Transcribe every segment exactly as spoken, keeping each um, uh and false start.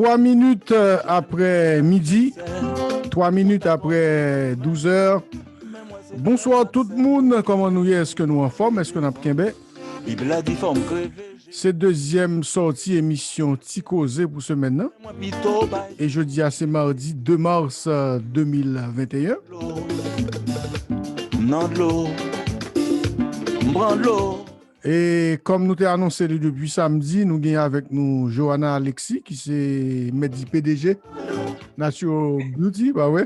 Twa minit, euh, apre midi, twa minit apre douz è. Bonswa tout moun, kòman nou ye? Èske nou anfòm? Èske n ap kenbe? Se dezyèm sòti emisyon Ti Koze pou semèn nan. E jodi a, se madi de mas, euh, de mil venteyen. E kòm nou te anonse li depi samdi, nou gen avèk nou Johanna Alexis, ki se mèt di P D G Natural Beauty, pa vre?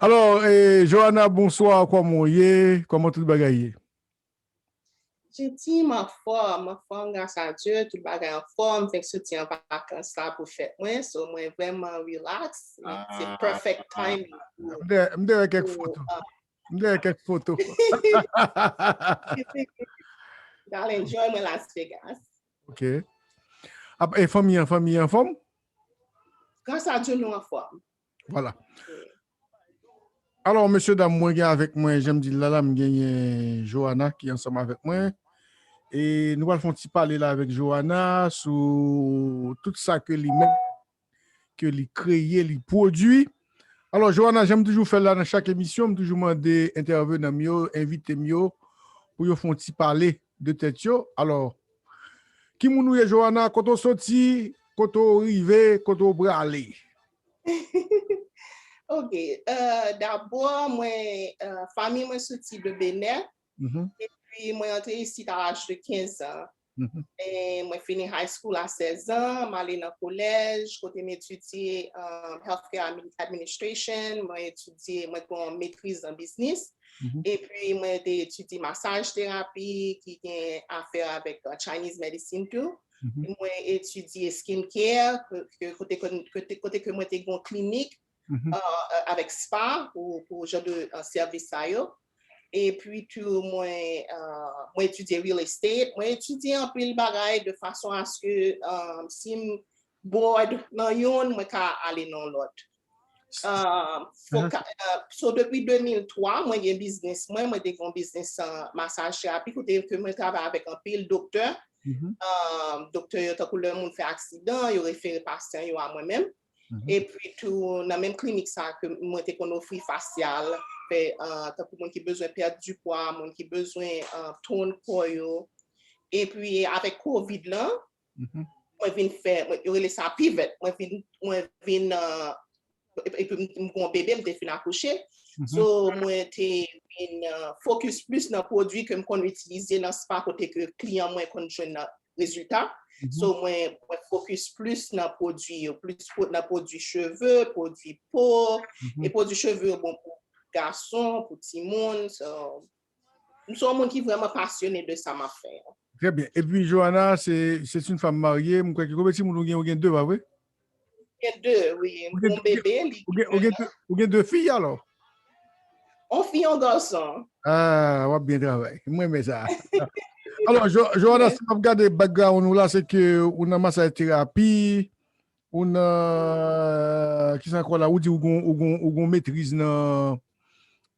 Alò, eh, Johanna, bonswa, kòman w ye? Kòman tout bagay ye? Jenti, m anfòm, m anfòm, gras a Dye, tout bagay anfòm, fèk soti an vakans la pou fèt mwen, so mwen vrèman relax, se perfect timing pou, m te, m te wè kèk pou, foto. M te wè kèk foto. Dal enjoy mwen Las Vegas. Ok. Ap, e fanmi an, fanmi an anfòm? Gras a Dye, nou anfòm. Vwala. Alò, mesye dam, mwen gen avèk mwen, jan m di l la, la, m genyen Johanna ki ansanm avèk mwen. E nou pral fè yon ti pale la avèk Johanna sou tout sa ke li menm, ke li kreye, li pwodui. Alò, Johanna, jan m toujou fè l la nan chak emisyon, m toujou mande entèvenan m yo, envite m yo, pou yo fè yon ti pale de tèt yo. Alò, ki moun ou ye, Johanna? Kote w soti? Kote w rive? Kote w prale? Ok, euh, dabò, mwen, euh, fanmi mwen soti de Benè, epi mwen antre isit a laj de kenz an. E mwen fini high school a sèz an, m ale nan kolèj, kote m etidye, euh, healthcare admi-, administration, mwen etidye, mwen gen yon metriz nan biznis. Epi mwen te etidye masaj terapi ki gen afè avèk, uh, Chinese medicine tou. Mwen etidye skin care, ke, ke, kote, ke, kote, kote ke mwen te gen yon klinik, uh, avèk spa pou, pou jan de, uh, sèvis sa yo. Epi tou mwen, uh, mwen etidye real estate, mwen etidye anpil bagay de fason aske, uh, si m bored nan youn, mwen ka ale nan lòt. Uh, foka-, uh, so depi de mil twa, mwen gen biznis mwen, mwen te gen yon biznis, uh, masaj terapi, kote ke mwen travay avèk anpil doktè. Uh, doktè yo, tankou lè moun fè aksidan, yo refere pasyan yo a mwen menm. Epi tou, nan menm klinik sa ke mwen te konn ofri fasyal, fè, uh, tankou moun ki bezwen pèdi pwa, moun ki bezwen, uh, tone kò yo. Epi avèk kovid lan, mwen vin fè, mwen, yo rele sa pivot. Mwen vin, mwen vin, uh, epi m, m gen yon bebe, m te fin akouche. So, mwen te vin, uh, focus plis nan pwodui ke m konn itilize nan spa kote ke kliyan mwen konn jwenn nan rezilta. So, mwen, mwen focus plis nan pwodui yo, plis pwo-, nan pwodui cheve, pwodui po, e pwodui cheve yo bon pou gason, pou timoun. So, m se yon moun ki vrèman pasyone de sa m ap fè an. Trè byen. Epi, Johanna, se, se yon fanm marye. M kwè ke konbyen timoun ou gen? Ou gen de, pa vre? Gen de, wi. Ou gen, m gen yon bebe, li ou gen, ou gen de, ou gen de fi, alò? Yon fi, yon gason. Ah, w ap byen travay. M renmen sa. Alò, Jo-, Johanna, si w ap gade background ou la, se ke ou nan masaj terapi, ou nan, kisa ankò la, ou di ou gon, ou gon, ou gon metriz nan,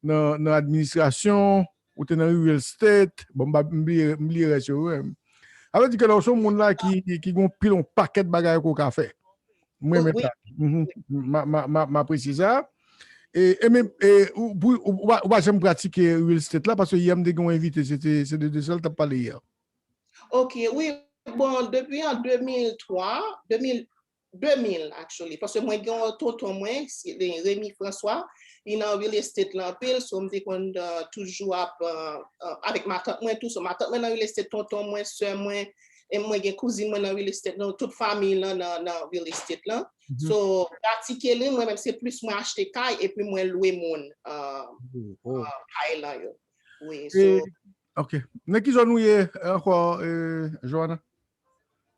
nan, nan administrasyon, ou te nan real estate. Bon, m pa, m bliye, m bliye rès yo, wi. Sa vle di ke la, ou se yon moun la ki, ki gon pil, yon pakèt bagay ke w ka fè. M renmen sa. M, m, m, m apresye sa. E, e menm, e, ou, pou, ou, ou pa, ou pa janm pratike real estate la, paske yè m te gen yon envite, se te, se de, de sa l t ap pale yè. Ok, wi. Bon, depi an de mil twa, de mil, de mil, actually, paske mwen gen yon tonton mwen, se Remy François, li nan real estate la anpil, so m te konn, uh, toujou ap, uh, uh, avèk matant mwen tou, so matant mwen nan real estate, tonton mwen, sè mwen, e mwen gen kouzin mwen nan real estate, nou tout fanmi lan nan, nan real estate lan. So, pratike li, mwen menm se plis mwen achte kay epi mwen lwe moun, uh, uh, kay lan yo. Wi, so. Ok. Nan ki zòn ou ye ankò, eh, Johanna?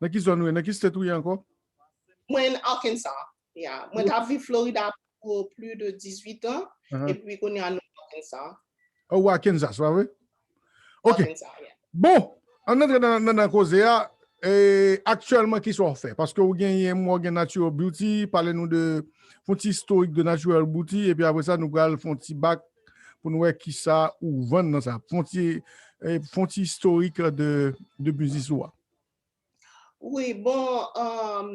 Nan ki zòn ou ye? Nan ki state ou ye ankò? Mwen Arkansas. Yeah. Mwen t ap viv Florida pou plis de dizuit an, epi kounye a nou Arkansas. Oh, ou Arkansas, pa vre? Ok. Arkansas, yeah. Bon, ann antre nan, nan, nan koze a. E, aktyèlman, kisa w fè? Paske ou genyen Morgan Natural Beauty, pale nou de, fè yon ti istorik de Natural Beauty, epi apre sa, nou pral fè yon ti bak pou nou wè kisa ou vann nan sa. Fè yon ti, e, fè yon ti istorik de, de biznis ou a. Wi, bon, um,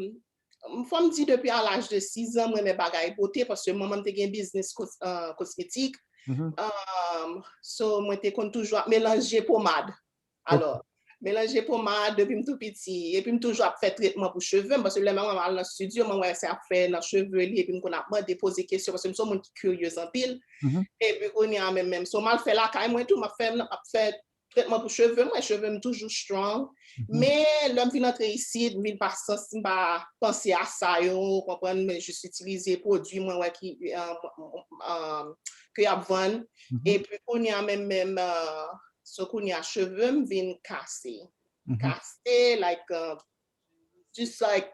fò m di depi a laj de sis an, mwen renmen bagay bote, paske manman m te gen biznis kos- uh, kosmetik. Um, so, mwen te konn toujou ap melanje pomad. Alò, melanje pomad depi m tou piti. Epi m toujou ap fè tretman pou cheve m, paske lè manman m al nan estidyo, mwen wè sa ap fè nan cheve li, epi m konn ap mande, poze kesyon, paske m se yon moun ki kiryez anpil. Epi kounye a menm, menm, so m al fè lakay mwen tou, m ap fè, m ap fè tretman pou cheve mwen, cheve m toujou strong. Men lè m vin antre isit, m vin pa santi, m pa panse a sa yo, ou konprann, men jis itilize pwodui mwen wè ki, um, um, ke y ap vann. Epi kounye a menm, menm, uh, so kounye a cheve m vin kase. Kase, like, uh, just like,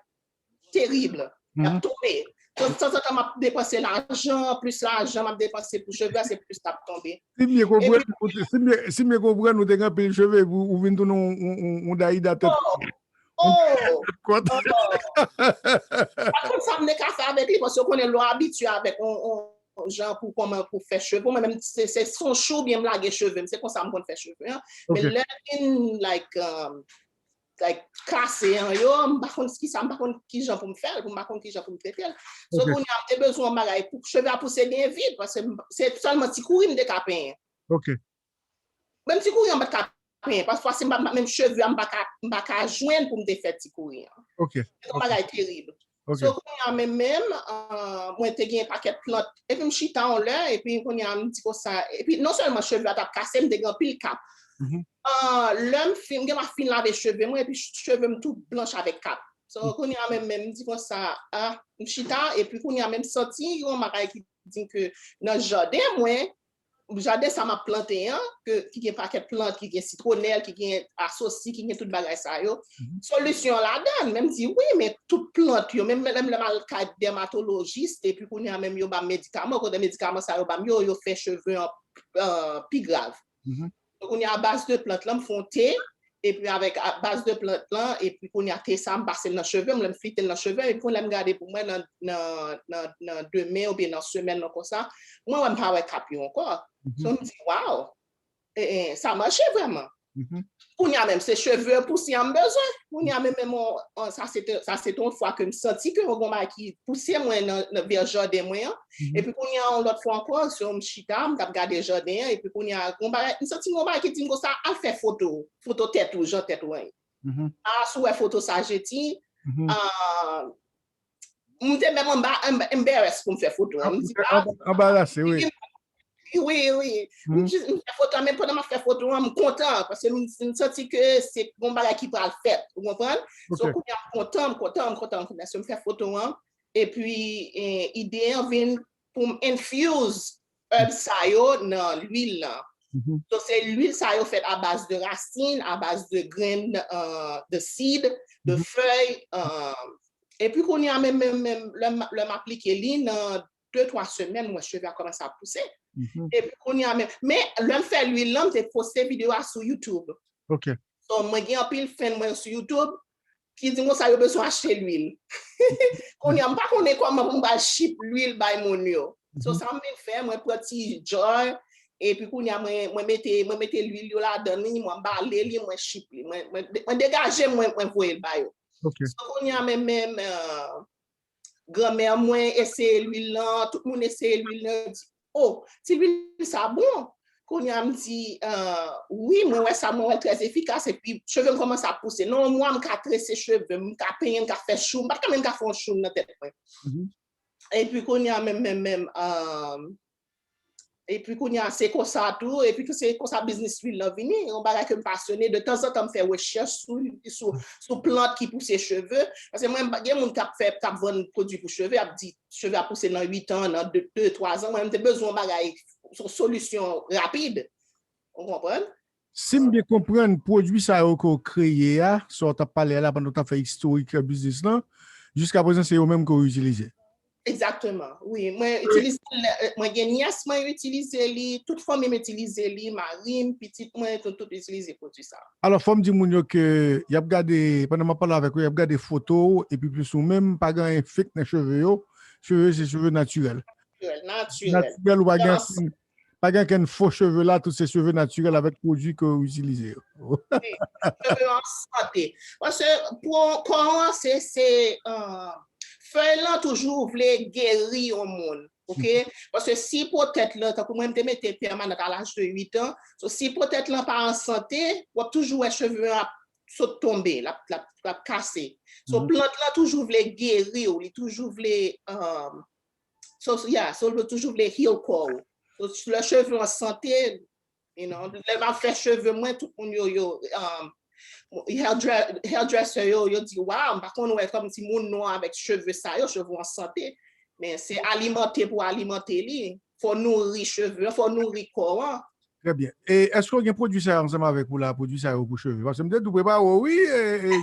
terib. Y ap tonbe. Tan- Tanzantan, m ap depanse lajan, plis lajan m ap depanse pou cheve a, se plis l ap tonbe. Si m byen konprann, ou te- si m byen- si m byen konprann, ou te gen anpil cheve, ou, ou vin tounen yon, yon, yon, yon Dalida tèt. Oh! Oh! Kòt. Oh! Pa kont sa m te ka fè avèk li, paske ou konnen lè w abitye avèk yon, yon, yon jan pou kòman pou fè cheve, mwen menm, se, se, se yon chou byen m lage cheve m, se konsa m konn fè cheve an. Men lè l vin, like, um, like, kase an yo, m pa konn ki sa, m pa konn ki jan pou m fè l, pou m pa konn ki jan pou m trete l. So, kounye a, m te bezwen yon bagay pou cheve a pouse byen vit, paske m- se sèlman ti kouri m te ka penyen. Menm ti kouri an m pa t ka penyen, paske si m pa- menm cheve a, m pa ka, m pa ka jwenn pou m te fè ti kouri an. Se yon bagay terib. So, kounye a menm, menm, uh, mwen te gen pakèt plant, epi m chita yon lè, epi kounye a m di konsa, epi non sèlman cheve a t ap kase, m te gen anpil kap. Ah, lè m fin, m gen m ap fin lave cheve mwen, epi ch- cheve m tou blanch avèk kap. So, kounye a menm, menm, m di konsa, ah, m chita, epi kounye a menm santi yon bagay ki di ke nan jaden mwen, jaden sa m ap plante an, ke, ki gen pakèt plant, ki gen sitwonèl, ki gen asosi, ki gen tout bagay sa yo, solisyon ladan, menm di, wi, men tout plant yo, menm lè m al kay dèmatolojis, epi kounye a menm yo ba m medikaman, kote medikaman sa yo ba m yo, yo fè cheve an, an pi grav. Kounye a, a baz de plant lan, m fè yon te, epi avèk a baz de plant lan, epi kounye a te sa, m pase l nan cheve m, lè m flite l nan cheve m, epi kounye a m gade pou mwen nan, nan, nan, nan demen oubyen nan semèn nan konsa, mwen wè m pa wè kap yo ankò. So, m di, waw, e, e, sa mache vrèman. Kounye a menm, se cheve pouse an m bezwen. Kounye a menm, menm, on- on- sa se te, sa se te yon fwa ke m santi ke yon bagay ki pouse mwen nan, nan vè jaden mwen an. Epi kounye a, yon lòt fwa ankò, so m chita, m t ap gade jaden an, epi kounye a, yon bagay, m santi yon bagay ki di m konsa, al fè foto, foto tèt ou, jan tèt ou an ye. Ah, si w wè foto sa, Jeti, ah, m te menm anba, anba, embarrass pou m fè foto an. M di, ah, anbarase, wi. Wi, wi. M jis, m fè foto an, men pandan m ap fè foto an, m kontan, paske m, m santi ke se yon bagay ki pral fèt, ou konprann? So, kounye a m kontan, m kontan, m kontan, m kontan, so m fè foto an, epi, eh, ide an vin pou m infuse herb sa yo nan lwil lan. So, se lwil sa yo fèt a baz de rasin, a baz de grenn, euh, de seed, de fèy, euh, epi kounye a menm, menm, menm, lè m, lè m aplike li nan de, twa semèn, mwen cheve a kòmanse ap pouse. Epi kounye a menm, men lè m fè lwil lan, m te poste videyo a sou YouTube. So, mwen gen anpil fan mwen sou YouTube ki di m konsa yo bezwen achte lwil. Kounye a, m pa konnen kòman pou m pral ship lwil bay moun yo. So, sa m vin fè, mwen pran ti jar, epi kounye a, mwen, mwen mete, mwen mete lwil yo ladan li, mwen bale li, mwen ship li. Mwen, mwen, mwen degaje m, mwen, mwen voye l ba yo. So, kounye a, menm, menm, euh, granmè mwen eseye lwil lan, tout moun eseye lwil lan, yo di, oh, ti lwil sa bon. Kounye a m di, euh, wi, mwen wè sa, mwen wè l trè efikas, epi cheve m kòmanse ap pouse. Nan yon mwa, m ka trese cheve m, m ka penyen, m ka fè chou, m pa t ka menm ka fè yon chou nan tèt mwen. Epi kounye a, menm, menm, menm, euh, epi kounye a, se konsa tou, epi se konsa biznis lwil lan vini, yon bagay ke m pasyone, de tanzantan m fè rechèch sou, sou, sou plant ki pouse cheve, paske mwen, gen moun k ap fè, k ap vann pwodui pou cheve, ap di, cheve ap pouse nan uit an, nan de, de, twa zan. Mwen, m te bezwen yon bagay, yon solisyon rapid. Ou konprann? Si m byen konprann, pwodui sa yo ke w kreye a, sa w t ap pale a la pandan w t ap fè istorik biznis lan, jiskaprezan se yo menm ke w itilize. Egzakteman, wi. Mwen itilize l, mwen gen nyès mwen yo itilize li, tout fanmi m itilize li, mari m, pitit mwen, tout, tout itilize pwodui sa. Alò, fò m di moun yo ke y ap gade, pandan m ap pale avèk yo, y ap gade foto w, epi plis ou menm, pa gen anyen fake nan cheve yo. Cheve yo se cheve natirèl. Natirèl, natirèl. Natirèl, ou pa gen anyen, Pa gen kenn fo cheve la, tout se cheve natirèl avèk pwodui ke w itilize yo. Cheve an sante. Paske pou kò an, se, se, euh, fèy lan toujou vle geri yon moun. Ok? Paske si po tèt lan, tankou mwen, m te mete pèmanan a laj de uit an, so si po tèt lan pa an sante, w ap toujou wè cheve an ap sot tonbe, l ap, l ap, l ap kase. So plant lan toujou vle geri w, li toujou vle, um, so, yeah, so li toujou vle heal kò w. So lè cheve an sante, you know, lè m ap fè cheve mwen, tout moun yo, yo, um, hairdresser yo, yo di, waw, m pa konn wè kòm si moun nwa avèk cheve sa yo, cheve an sante. Men se alimante pou alimante li. Fò nouri cheve an, fò nouri kò an. Trè byen. E èske w gen pwodui sa yo ansanm avèk ou la, pwodui sa yo pou cheve? Paske m te tou prepare w, wi. E, e,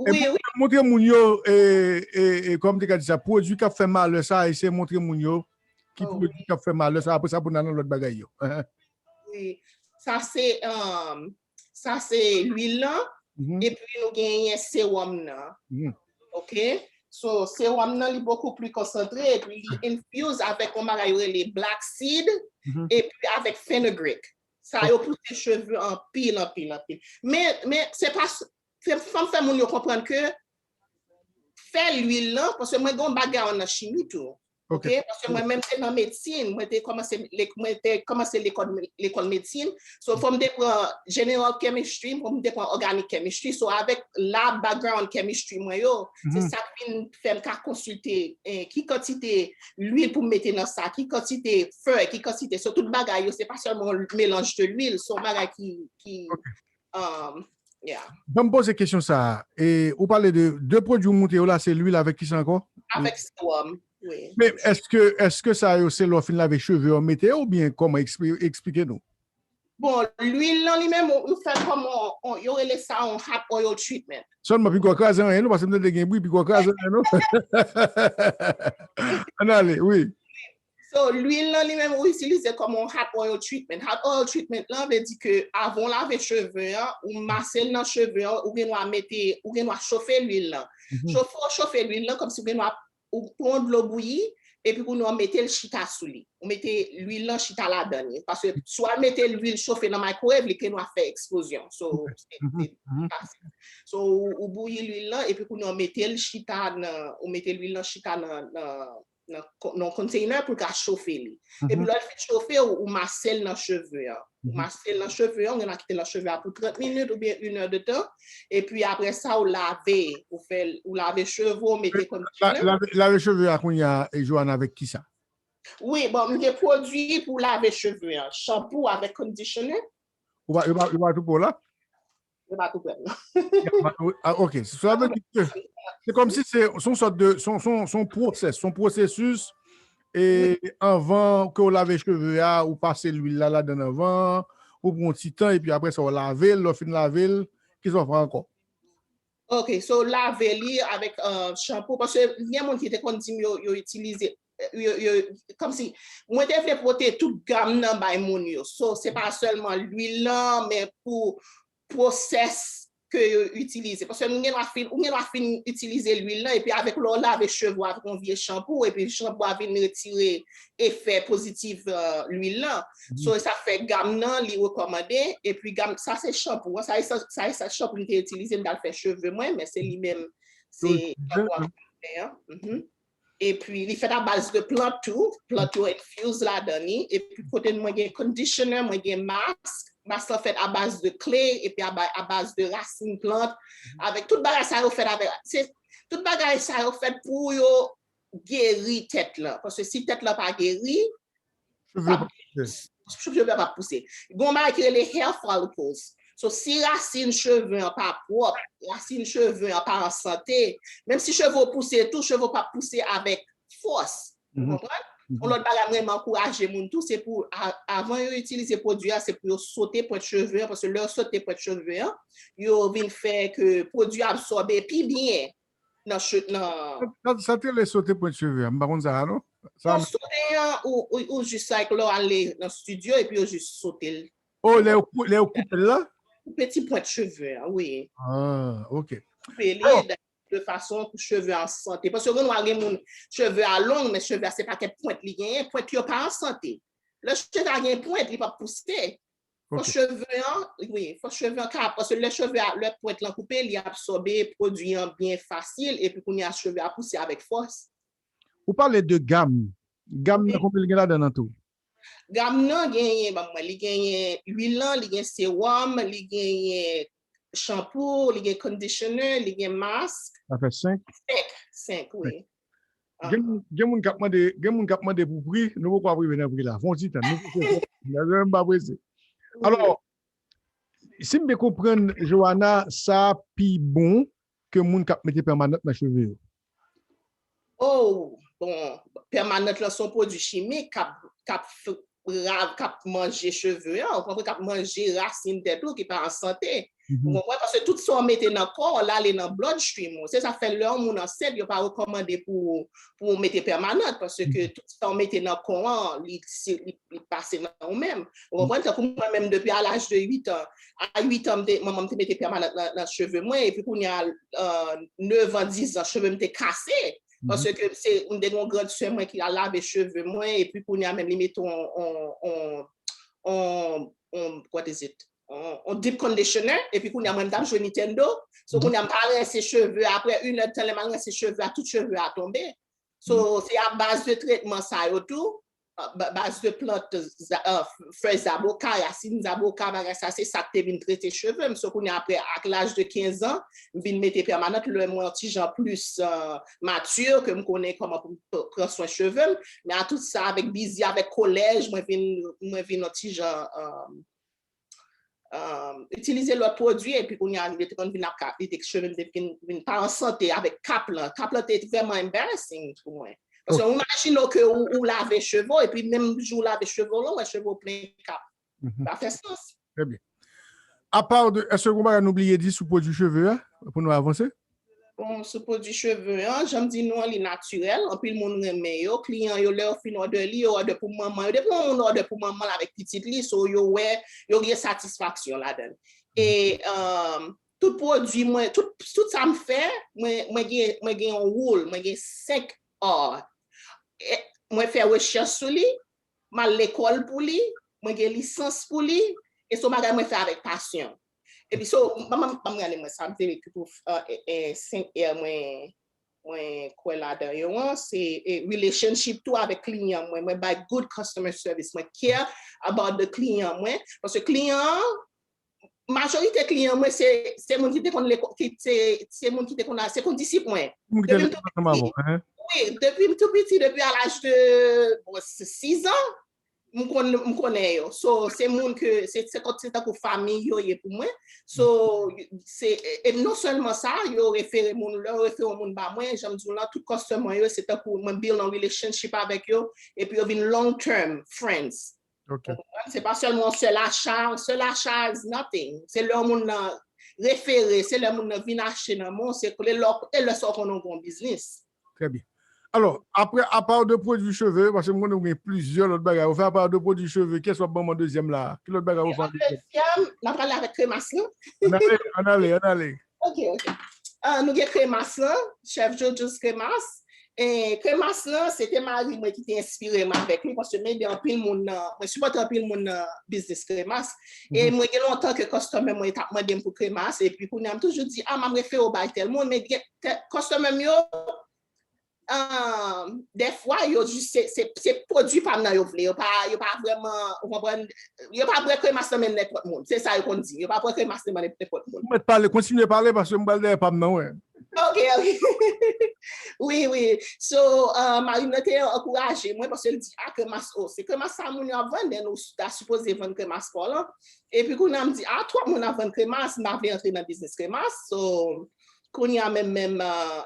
wi, wi. Montre moun yo, e, e, e, kòm te ka di sa, pwodui k ap fè malè sa, eseye montre moun yo ki pwodui k ap fè malè sa, apre sa pou n al nan lòt bagay yo. Wi. Sa se, um, sa se lwil lan, epi nou genyen sewòm nan. Ok? So, sewòm nan, li bokou pli konsantre, epi li infuse avèk yon bagay yo rele black seed, epi avèk fenugreek. Sa yo pouse cheve anpil, anpil, anpil. Men, men, se pa, fè, fò m fè moun yo konprann ke fè lwil lan, paske mwen gen yon background nan chimi tou. Ok? Paske mwen menm te nan medsin, mwen te kòmanse, mwen te kòmanse lekòl, lekòl medsin. So, fò m te pran general chemistry, fò m te pran organic chemistry. So, avèk la background chemistry mwen yo, se sa k vin fè m ka konsilte, eh, ki kantite lwil pou m mete nan sa, ki kantite fèy, ki kantite. So, tout bagay yo, se pa sèlman yon melanj de lwil, se yon bagay ki, ki, um, yeah. Ban m poze kesyon sa a. E, ou pale de de pwodui ou montre yo la, se lwil avèk kisa ankò? Avèk sewòm, wi. Men èske, èske sa yo se lè w fin lave cheve w mete yo, oubyen kòman? Ekspli-, eksplike nou. Bon, lwil lan li menm, ou, ou fè l kòman, on, yo rele sa yon hot oil treatment. Sèlman, piga w kraze anyen, non, paske m tande gen bri, piga w kraze anyen, non? Ann ale, wi. So, lwil lan li menm, ou itilize kòm yon hot oil treatment. Hot oil treatment lan vle di ke avan w lave cheve an, ou mase l nan cheve an, ou gen dwa mete, ou gen dwa chofe lwil lan. Chofe, w chofe lwil lan, kòmsi ou gen dwa ou pran dlo bouyi, epi kounye a w mete l chita sou li. Ou mete lwil lan chita ladan li. Paske si w al mete lwil chofe nan microwave, li gendwa fè eksplozyon. So, se, se fasil. So, ou, ou bouyi lwil lan, epi kounye a w mete l chita nan, ou mete lwil lan chita nan, nan, nan, nan container pou l ka chofe li. Epi lè l fin chofe, ou, ou mase l nan cheve an. Ou mase l nan cheve an, ou gen dwa kite l nan cheve a pou trant minit oubyen inèdtan. Epi apre sa, ou lave, ou fè, ou lave cheve, ou mete conditioner. Lave, lave cheve a kounye a, e, Johanna, avèk kisa? Wi, bon, m gen pwodui pou lave cheve an. Chanpou avèk conditioner. Ou pa, ou pa, ou pa tou pran la? Yo pa tou pran, non. Ah, ok. Sa vle di ke se kòmsi se, se yon sòt de, se yon, se yon, se yon pwosès, se yon pwosesis. E anvan ke w lave cheve a, ou pase lwil la ladan anvan, ou pran yon ti tan, epi apre sa, w lave l, lè w fin lave l, kisa w fè ankò? Ok, so lave li avèk, euh, chanpou, paske gen moun ki te konn di m yo, yo itilize, yo, yo, kòmsi, mwen te vle pote tout gam nan bay moun yo. So, se pa sèlman lwil lan, men pou pwosès ke yo itilize. Paske nou gen dwa fin, ou gen dwa fin itilize lwil lan, epi avèk lè w lave cheve w avèk yon vye chanpou, epi chanpou a vin retire efè pozitif, euh, lwil lan. So, sa fè gam nan, li rekòmande, epi gam, sa se chanpou an, sa e sa, sa e sa chanpou m te itilize, m t al fè cheve mwen, men se li menm, se chanpou a fè an. Epi li fèt a baz de plant tou, plant yo infuse ladan li, epi kote mwen gen conditioner, mwen gen mask, mask lan fèt a baz de kle, epi a ba-, a baz de rasin plant, avèk tout bagay sa yo fèt avèk, se, tout bagay sa yo fèt pou yo geri tèt lan, paske si tèt lan pa geri, cheve pa pouse. Gen yon bagay ki rele hair follicles. So, si rasin cheve an pa pwòp, rasin cheve an pa an sante, menm si cheve w pouse tou, cheve w p ap pouse avèk fòs. Ou konprann? Yon lòt bagay, mwen renmen ankouraje moun tou, se pou, a-, avan yo itilize pwodui a, se pou yo sote pwent cheve an, paske lè yo sote pwent cheve an, yo vin fè ke pwodui a absòbe pi byen nan, nan... Sa, sa te rele sote pwent cheve a, m pa konn sa a, non? Sa... Bon, sote an, ou, ou, ou jis, like, lè w ale nan estidyo, epi yo jis sote l. Oh, lè yo, lè yo koupe l la? Koupe ti pwent cheve a, wi. Ah, ok. Koupe li de fason pou cheve a an sante. Paske gen dwa gen moun, cheve a long, men cheve a se pakèt pwent li genyen, pwent yo pa an sante. Lè cheve a gen pwent, li p ap pouse. Fò cheve an, wi, fò cheve an ka, paske lè cheve a, lè pwent lan koupe, li absòbe pwodui an byen fasil, epi kounye a cheve a pouse avèk fòs. Ou pale de gam. Gam nan konbyen li gen ladan an tou? Gam nan genyen, ban mwen, li genyen lwil lan, li gen sewòm, li genyen chanpou, li gen conditioner, li gen mask. Sa fè senk? Senk, senk, wi. Gen moun k ap mande, gen moun k ap mande pou pri, nou poko ap rive nan pri la. Fon ti tann, nou prese, nou pa prese. Alò, si m byen konprann, Joana, sa pi bon ke moun k ap mete pèmanant nan cheve yo. Oh, bon, pèmanant lan se yon pwodui chimik k ap, k ap rav k ap manje cheve an, ou konprann, k ap manje rasin tèt ou ki pa an sante. Ou konprann? Paske tout sa w mete nan kò w, l ale nan bloodstream ou. Se sa k fè lè yon moun ansent, yo pa rekòmande pou, pou w mete pèmanant, paske tout sa w mete nan kò an, li, li, li pase nan ou menm. Ou konprann? Tankou mwen menm, depi a laj de uit an, a uit an, manman m te mete pèmanant nan, nan cheve mwen, epi kounye a, nèf an, diz an, cheve m te kase. Paske se, m te gen yon grann sè mwen ki al lave cheve mwen, epi kounye a menm li mete on, on, on, on, on, what is it? On, on deep conditioner, epi kounye a mwen m t ap jwe Nintendo. So kounye a m pa rense cheve, apre inèdtan lè m al rense cheve a, tout cheve a tonbe. So se a baz de tretman sa yo tou, baz de plant, fèy zaboka, rasin zaboka, bagay sa, se sa k te vin trete cheve m. So kounye a apre, ak laj de kenz an, m vin mete pèmanant, lè mwen yon ti jan plis matir, ke m konnen kòman pou m pran swen cheve m. Men a tout sa, avèk bizi, avèk kolèj, mwen vin, mwen vin yon ti jan itilize lòt pwodui, epi kounye a li te konn vin ap ka, li te, cheve m te vin, vin pa an sante avèk kap lan. Kap lan te vrèman embarrassing pou mwen. Paske ou imajine w ke ou, ou lave cheve w, epi menm jou ou lave cheve w lan, ou wè cheve w plen kap. Pa fè sans. Trè byen. Apa de, èske gen bagay nou bliye di sou pwodui cheve a pou nou avanse? Bon, sou pwodui cheve an, jan m di nou an, li natirèl. Anpil moun renmen yo. Kliyan yo, lè yo fin òdè li, yo òdè pou manman yo. Depi yon moun òdè pou manman l avèk pitit li, so yo wè, yo gen satisfaksyon ladan l. E tout pwodui mwen, tout, tout sa m fè, mwen, mwen gen, mwen gen yon woul, mwen gen senk R. Mwen fè rechèch sou li, m al lekòl pou li, mwen gen lisans pou li, e se yon bagay mwen fè avèk pasyon. Epi so, ban m gade mwen sa m te ekri pou senk R mwen, mwen kwè ladan yo an, se relationship tou avèk kliyan mwen, mwen bay good customer service, mwen care about the kliyan mwen, paske kliyan an, majorite kliyan mwen se, se moun ki te konn lekòl, ki se, se moun ki te konn, se kondisip mwen. Depi m tou piti, wi, depi m tou piti, depi a laj de, bon, sis an, m konn, m konnen yo. So, se moun ke, se, se kot, se tankou fanmi yo ye pou mwen. So, se, e non sèlman sa, yo refere moun, lè yo refere yon moun ba mwen, jan m di w lan, tout customer yo, se tankou mwen build yon relationship avèk yo, epi yo vin long term friends. Ou konprann? Se pa sèlman yon sèl acha, yon sèl acha is nothing. Se lè yon moun nan refere, se lè moun nan vin achte nan men w, se lè, e lè sa w konnen w gen yon biznis. Trè byen. Alò, apre, apa de pwodui cheve, paske m konnen w gen plizyè lòt bagay ou fè, apa de pwodui cheve, kiyès w ap ban mwen dezyèm la? Ki lòt bagay ou fè? Dezyèm, n ap prale avèk kremas lan. Ann ale, ann ale, ann ale. Ok, ok. Ah, nou gen kremas lan, Chef Jojo's kremas. E kremas lan, se te mari mwen ki te enspire m avèk li, paske m ede anpil moun nan, mwen sipòte anpil moun nan biznis kremas. E mwen gen lontan ke customer mwen t ap mande m pou kremas, epi kounye a m toujou di, ah, m ap refere w bay tèl moun, men gen customer m yo, dèfwa, yo jis, se, se, se pwodui pa m nan yo vle, yo pa, yo pa vrèman, ou konprann, yo pa pran kremas nan men nenpòt moun, se sa yo konn di, yo pa pran kremas nan men nenpòt moun. Ou mèt pale, kontinye pale, paske m pral dèyè pa m nan, wi. Ok, ok. Wi, wi. So, mari m nan te ankouraje mwen, paske l di, ah, kremas, oh, se kremas sa moun yo ap vann, men nou ta sipoze vann kremas pa w lan. Epi kounye a m di, ah, twòp moun ap vann kremas, m pa vle antre nan biznis kremas. So, kounye a menm, menm,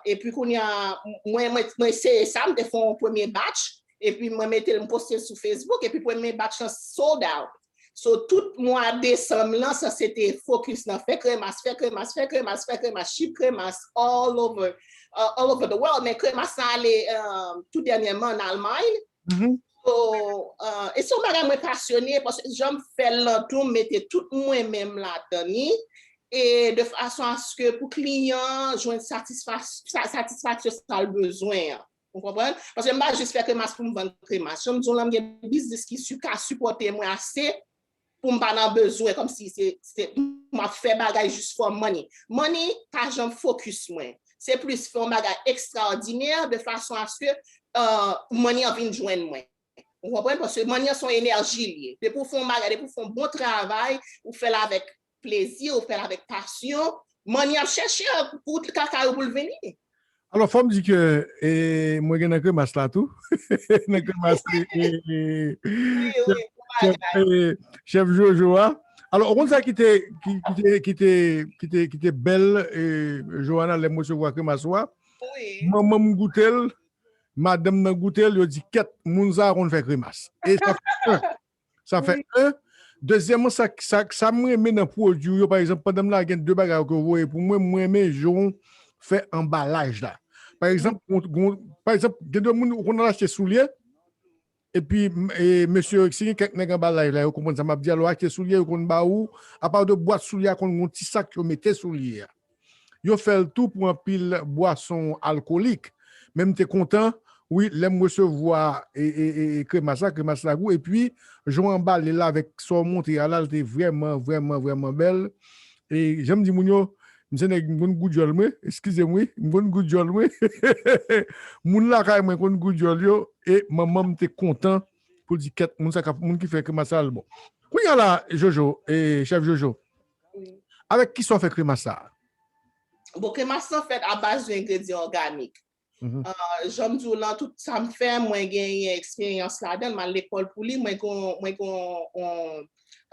epi kounye a, mwen, mwen, mwen eseye sa, m te fè yon premye batch, epi mwen mete l, m poste l sou Facebook, epi premye batch lan sold out. So, tout mwa desanm lan, sa se te focus nan fè kremas, fè kremas, fè kremas, fè kremas, ship kremas all over, uh, all over the world. Men kremas la ale, um, tou dènyèman an Almay. So, uh, e se yon bagay mwen pasyone, paske jan m fè l lan tou, m mete tout mwen menm ladan li, e de fason aske pou kliyan an jwenn satisfa-, sa-, satisfaksyon sa l bezwen an. Ou konprann? Paske m pa jis fè kremas pou m vann kremas. Jan m di w lan, m gen biznis ki si, ka sipòte mwen ase pou m pa nan bezwen, kòmsi se, se, m ap fè bagay just for money. Money pa janm focus mwen. Se plis fè yon bagay ekstraòdinè de fason aske, euh, money an vin jwenn mwen. Ou konprann? Paske money an se yon enèji li ye. Depi w fè yon bagay, depi w fè yon bon travay, ou fè l avèk plezi, ou fè l avèk pasyon, money ap chèche l pou kaka yo pou l vini. Alò, fò m di ke e, mwen gen nan kremas la tou. Nan kremas e, e, e, Wi, wi, bon chèf, bagay. e, chèf Jojo a. Alò, ou konn sa ki te, ki, ki te, ki te, ki te, ki te bèl, e, Johanna, lè m resevwa kremas ou a. Wi. Manman m goute l, madanm nan goute l, yo di, kèt, moun sa a konn fè kremas. E sa fè en. Sa fè en. Dezyèmman, sa, sa, sa m renmen nan pwodui w yo, pa egzanp, pandan m la gen de bagay ke w voye pou mwen, mwen renmen jan w fè anbalaj la. Pa egzanp, gon, gon, pa egzanp, gen de moun ou konn al achte soulye, epi e, mesye, si gen kèk nèg anba live la, yo konprann sa m ap di a, lè w achte soulye, yo konn ba ou, apa de bwat soulye a konn gon ti sak yo mete soulye a. Yo fè l tou pou anpil bwason alkolik. Men m te kontan, wi, lè m resevwa e, e, e, e kremas la, kremas la gou, epi jan w anbale l avèk sa w montre a la, l te vrèman, vrèman, vrèman bèl. E jan m di moun yo, m se nèg, m konn gou dyòl mwen, eskize m wi, m konn gou dyòl mwen. Moun lakay mwen konn gou dyòl yo, e manman m te kontan pou l di kèt, moun sa k ap, moun ki fè kremas la, l bon. Kounye a la, Jojo, e chèf Jojo, Wi. Avèk kisa w fè kremas sa a? Bon, kremas lan fèt a baz de engredyan òganik. Mhm. Euh, jan m di w lan, tout sa m fè, mwen genyen eksperyans ladan l, m al lekòl pou li, mwen gon, mwen gon on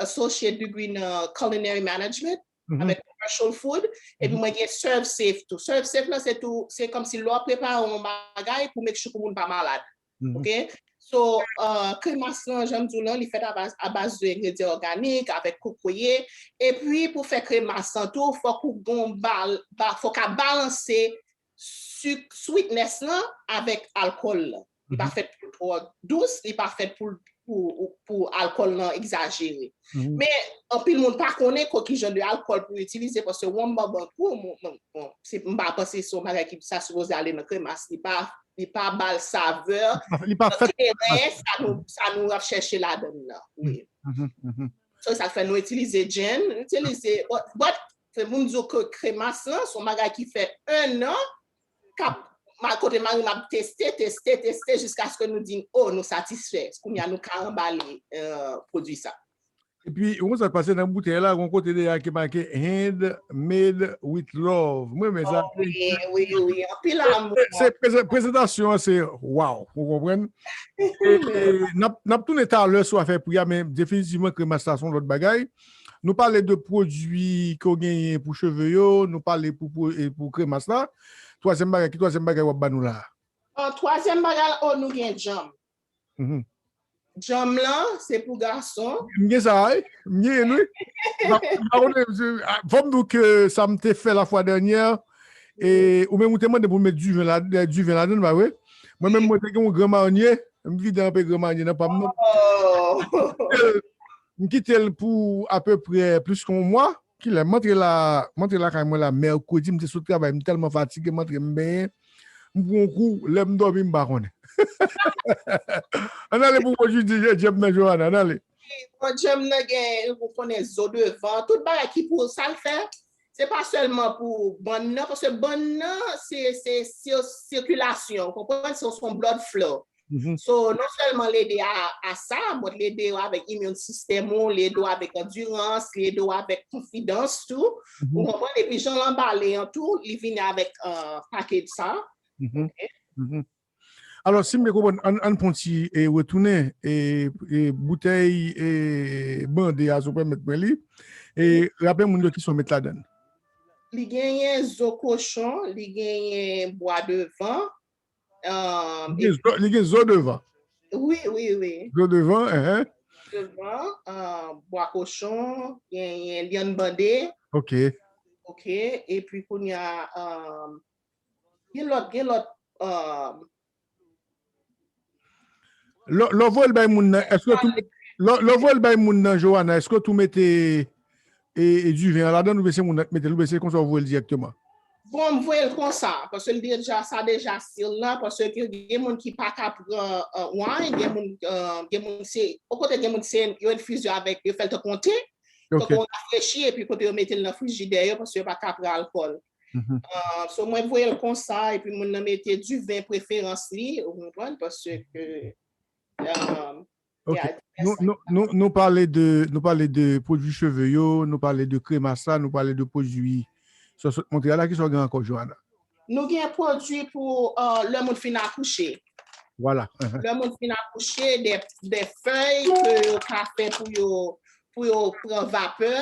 associate degree nan culinary management, Mhm. avèk commercial food, epi mwen gen Serve Safe tou. Serve Safe lan, se tou, se kòmsi lè w ap prepare yon bagay pou make sure ke moun pa malad. Mhm. Ok? So, euh, kremas lan, jan m di w lan, li fèt a baz, a baz de engredyan òganik, avèk kokoye. Epi, pou fè kremas lan tou, fòk ou gon bal, ba, fòk a balanse sik, sweetness lan avèk alkòl lan. Li pa Mhm. fèt pou l twò dous, li pa fèt pou, pou, pou alkòl lan egzajere. Mhm. Men, anpil moun pa konnen ko ki jan de alkòl pou itilize, paske wonm banbankou, bon, bon, bon, se, m pa panse se yon bagay ki sa sipoze ale nan kremas, li pa, li pa ba l savè Li pa fèt. kleren, sa nou, sa nou ap chèche ladan l lan. Wi. Mhm, mhm. So, sa fè nou itilize gin, nou itilize, but, but, se pou m di w ke kremas lan, se yon bagay ki fè en an, k ap, ma, kote mari m ap teste, teste, teste, jiskaske nou di, oh, nou satisfè. Kounye a, nou ka anbale, euh, pwodui sa. Epi, ou konn sa k pase nan boutèy la, gon kote dèyè ki make handmade with love. Mwen renmen sa. Oh, wi, wi, wi. Anpil amou. Se preze- prezentasyon an, se wow, ou konprann? E, n ap, n ap tounen talè sou afè pri a, men definitivman kremas la se yon lòt bagay. Nou pale de pwodui ke w genyen pou cheve yo, nou pale pou, pou, e pou kremas la. Twazyèm bagay, ki twazyèm bagay w ap ba nou la? An twazyèm bagay, oh, nou gen djanm. Mhm. Djanm lan, se pou gason. M gen sa, wi. M gen, wi. M pa, m pa konnen, m se, a, fò m di w ke sa m te fè la fwa dènyè, e, ou menm ou te mande pou m met diven la, e, diven ladan, pa vre? Mwen menm, mwen te gen yon gran marnye, m vide anpe gran marnye nan pa m nan. Oh. M kite l pou apeprè plis ke yon mwa. Kilè m antre la, m antre lakay mwen la mèkredi, m te sot travay, m tèlman fatige, m antre m benyen, m pran yon kou, lè m dòmi m pa konnen. Ann ale pou pwodui djanm nan, Johanna, ann ale. Bon, djanm nan gen, ou konnen, zo devan, tout bagay ki pou sa l fè. Se pa sèlman pou bann nan, paske bann nan, se, se, se sikilasyon, ou konprann? Se, se yon blood flow. Mhm. So, non sèlman l ede a, a sa, but l ede w avèk immune system ou, l ede w avèk andirans, l ede w avèk konfidans tou. Ou Mhm. konprann? Epi jan l anbale an tou, li vini avèk, euh, package sa. Mhm. Ok? Mhm. Alò, si m byen konprann, ann, ann pran ti, e, retounen, e, e, boutèy, e, bande a, si w pèmèt mwen li. E, raple moun yo kisa w met ladan l. Li genyen zo kochon, li genyen bwa devan. Euh, Li gen zo, li gen zo devan. Wi, wi, wi. Zo devan, enhen. Devan, euh, bwa kochon, genyen lyann bande. Ok. Ok, epi kounye a, euh, gen lòt, gen lòt, euh, Lè, lè w voye l bay moun nan, èske tou, lè, lè w voye l bay moun nan, Johanna, èske w tou mete e, e diven an ladan l, oubyen se moun nan k mete l, oubyen se konsa w voye l dirèkteman? Bon, m voye l konsa, paske l deja, sa deja still la, paske gen moun ki pa ka pran uh, wine, gen moun, uh, gen moun se, okontrè, gen moun se, yo enfize avèk, yo fè l tankou yon te, tankou yon rafrechi, epi kote yo mete l nan frijidè yo, paske yo pa ka pran alkòl. Uh, so, mwen voye l konsa, epi moun nan mete diven preferans li, ou konprann, paske um, Ok. Nou, nou, nou, nou pale de, nou pale de pwodui cheve yo, nou pale de kremas la, nou pale de pwodui sa w sot montre a la, ki sa w gen ankò, Johanna? Nou gen pwodui pou uh, lè moun fin akouche. Vwala. Lè moun fin akouche, de, de fèy ke yo ka fè pou yo, pou yo pran vapè,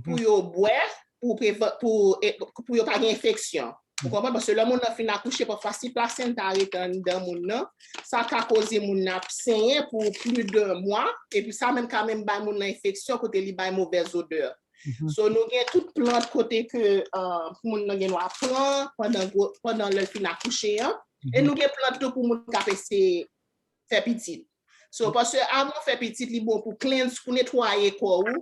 pou yo bwè, pou, pou, pou yo pa gen enfeksyon. Ou konprann? Paske lè moun nan fin akouche, pafwa si plasenta rete anndan moun nan, sa ka koze moun nan ap senyen pou plis de mwa, epi sa menm ka menm bay moun nan enfeksyon kote li bay movèz odè. So nou gen tout plant kote ke uh, moun nan gen dwa pran pandan, pandan lè l fin akouche an. E nou gen plant tou pou moun k ap eseye fè pitit. So, paske avan w fè pitit, li bon pou cleanse, pou netwaye kò ou,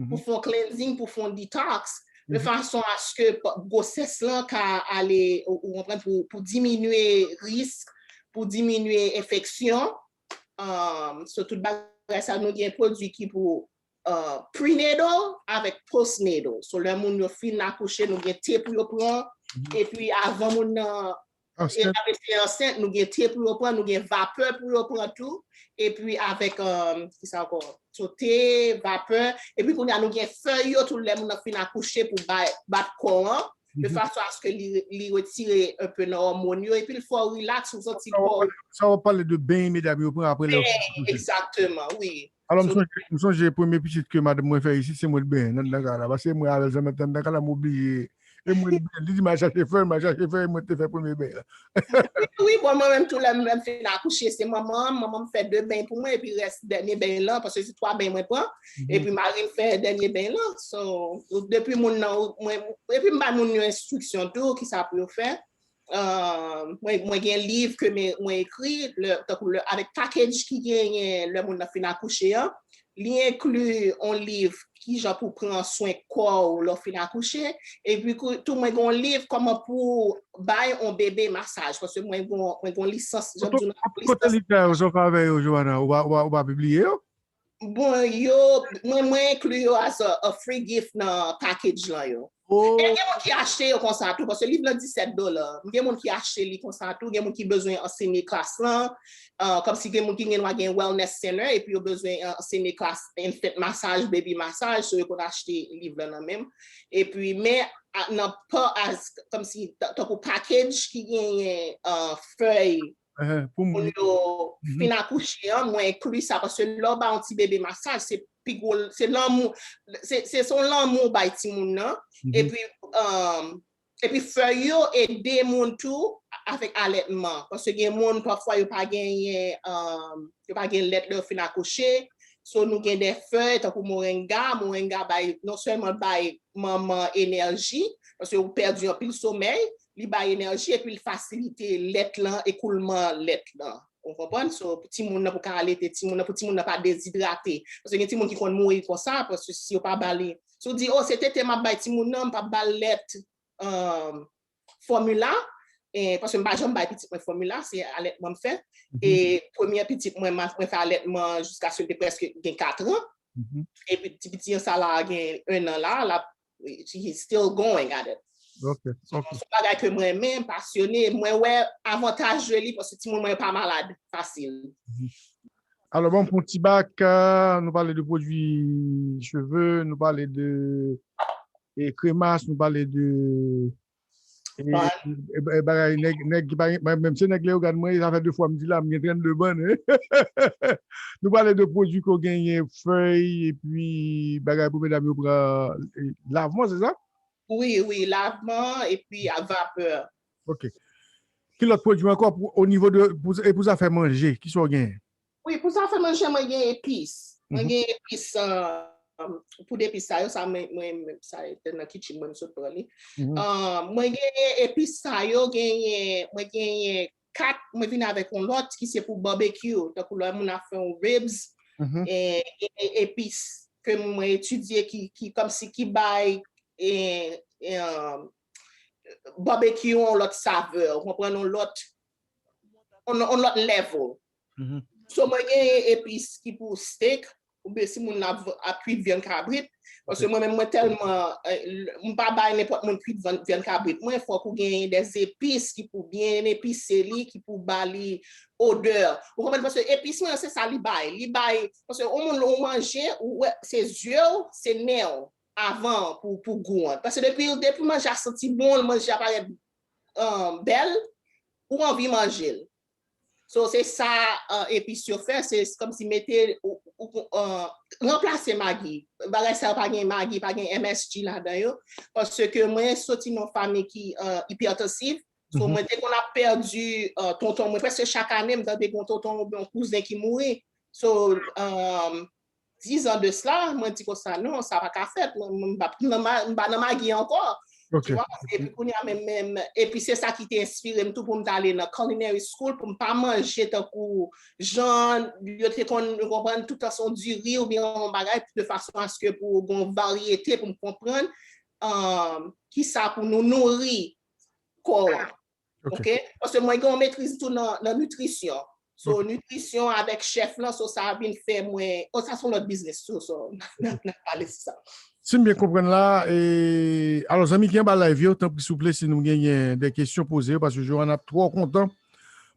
pou fè yon cleansing, pou fè yon detox, de fason aske gwosès lan ka ale, ou konprann, pou, pou diminye risk, pou diminye enfeksyon. Um, so, tout bagay sa, nou gen pwodui ki pou uh, prenatal avèk postnatal. So, lè moun yo fin akouche, nou gen te pou yo pran. Epi, avan moun nan ap ese ansent, nou gen te pou yo pran, nou gen vapè pou yo pran tou. Epi avèk, um, ki sa ankò? So, te, vapè. Epi kounye a, nou gen fèy yo tou lè moun nan fin akouche pou bay, bat kò an. De fason aske li, li retire enpe nan òmòn yo. Epi l fè w relax, ou santi kò w. Sa w ap pale de beny medam yo pran apre lè yo fin akouche. Egzakteman, wi. Alò, m sonje, m sonje premye pitit ke madanm mwen fè isit, se mwen t benyen nan, nan kay la. Paske mwen avè l zanmi nan kay la, m oblije. E mwen t benyen. Li di m al chache fèy, m al chache fèy, e mwen t te fè premye beny la. Wi, bon, mwen menm tou lè m fin akouche, se manman m, manman m fè de beny pou mwen, epi rès dènye beny lan, paske se twa beny mwen pran, epi mari m fè dènye beny lan. So, depi moun nan, mwen, epi m bay moun yo enstriksyon tou, ki sa pou yo fè. Uh, mwen, mwen gen liv ke mwen ekri, tankou avèk package ki genyen lè moun nan fin akouche an. Li enkli yon liv kijan pou pran swen kò w lè w fin akouche. Epi tou mwen gen yon liv kòman pou bay yon bebe masaj. Paske mwen gen yon lisans, jan m di w nan lisans. Kote liv sa yo, sa w fè avè yo, Johanna? Ou pa pibliye yo? Bon, yo, mwen, mwen enkli yo as a, a free gift nan package lan yo. E gen moun ki achte yo konsa tou, paske liv lan disèt dola. Gen moun ki achte li konsa tou, gen moun ki bezwen ansenye klas lan, uh, kòmsi gen moun ki gen dwa gen wellness center, epi yo bezwen ansenye klas infant massage, baby massage, so yo konn achte liv lan nan menm. Epi, men, nan pa as, kòmsi, tankou package ki genyen uh, fèy, pou moun yo fin akouche an, mwen enkli sa, paske lè w ba yon ti bebe masaj, se pi gwo, se lanmou, se, se son lanmou w bay timoun nan. Epi, um, epi fèy yo ede moun tou avèk alètman. Paske gen moun, pafwa, yo pa genyen, um, yo pa gen lèt lè yo fin akouche. So, nou gen de fèy, tankou moringa. Moringa bay, non sèlman bay manman enèji, paske ou pèdi anpil somèy, li bay enèji epi l fasilite lèt lan, ekoulman lèt lan. Ou konprann? So, pou timoun nan pou ka alete timoun nan, pou timoun nan pa dezidrate. Paske gen timoun ki konn mouri konsa, paske si yo pa ba li. Si w di, oh, se tete m ap bay timoun nan, m p ap ba l lèt um, fòmila, e, paske m pa janm bay pitit mwen fòmila, se alètman m fè. E premye pitit mwen, mwen fè alètman jiskaske l te prèske gen kat an. Epi ti piti an sa la gen en an la, la, he's still going at it. Ok, ok. Se yon bagay ke mwen renmen, m pasyone, mwen wè avantaj de li paske timoun mwen yo pa malad fasil. Alò, bon, pou ti bak, nou pale de pwodui cheve, nou pale de e kremas, nou pale de e, e, e bagay nèg, nèg ki pa gen, mwen menm se nèg Leyogàn mwen, sa fè de fwa m di la, m gen trannde bann. Nou pale de pwodui ke w genyen, fèy, epi bagay pou medam yo pran, e, lavman, se sa? Wi, wi, lavman, epi a vapè. Ok. Ki lòt pwodui ankò pou, o nivo de, pou, e pou zafè manje, ki sa w genyen? Wi, pou zafè manje, mwen gen epis. Mwen gen epis, uh, pou depis sa yo, sa mwen, mwen, sa te nan kitchen mwen, m sot pran li. Uh, mwen genyen epis sa yo, genyen, mwen genyen kat, mwen vin avèk yon lòt ki se pou barbecue, tankou lè moun ap fè yon ribs, e, e, e epis ke mwen etidye ki, ki kòmsi ki bay, e, e, um, barbecue yon lòt savè, ou konprann, yon lòt, yon, yon lòt level. So, mwen gen epis ki pou steak, oubyen si moun ap, ap kwit vyann kabrit, paske mwen menm, mwen tèlman, eh, m pa bay nenpòt moun kwit vyann, vyann kabrit. Mwen, fòk ou gen des epis ki pou byen epise li, ki pou ba li odè. Ou konprann? Paske epis mwen, se sa li bay. Li bay, paske yon moun, ou manje, ou wè, se zye w, se nen w avan pou, pou gou an. Paske depi, depi manje a santi bon, manje a parèt, um, bèl, ou anvi manje l. So, se sa, uh, epis yo fè, se kòmsi mete, ou, ou, uh, ranplase magi. Bagay sa yo pa gen magi, pa gen M S G ladan yo. Paske mwen soti nan fanmi ki, uh, ipètansiv. So, mwen te konn ap pèdi, uh, tonton mwen. Prèske chak ane, m tande gen yon tonton oubyen yon kouzen ki mouri. So, um, dis an de sla, mwen di konsa, non, sa pa ka fèt. Mwen, mwen, m pa nan ma-, m pa nan magi ankò. Tu vois? Epi kounye a menm, menm, epi se sa ki te enspire m tou pou m t ale nan culinary school, pou m pa manje tankou jan yo te konn, ou konprann, toutan se yon diri oubyen yon bagay, de fason aske pou gen yon varyete, pou m konprann, um, kisa pou nou nouri kò an. Ok? Paske mwen gen yon metriz tou nan, nan nitrisyon. So, nitrisyon avèk chèf lan, so, sa vin fè mwen, oh, sa se yon lòt biznis tou, so, n ap pale sou sa. Si m byen konprann la, e, alò, zanmi ki anba live yo, tanpri, souple, si nou genyen de kesyon, poze yo, paske Johanna ap twò kontan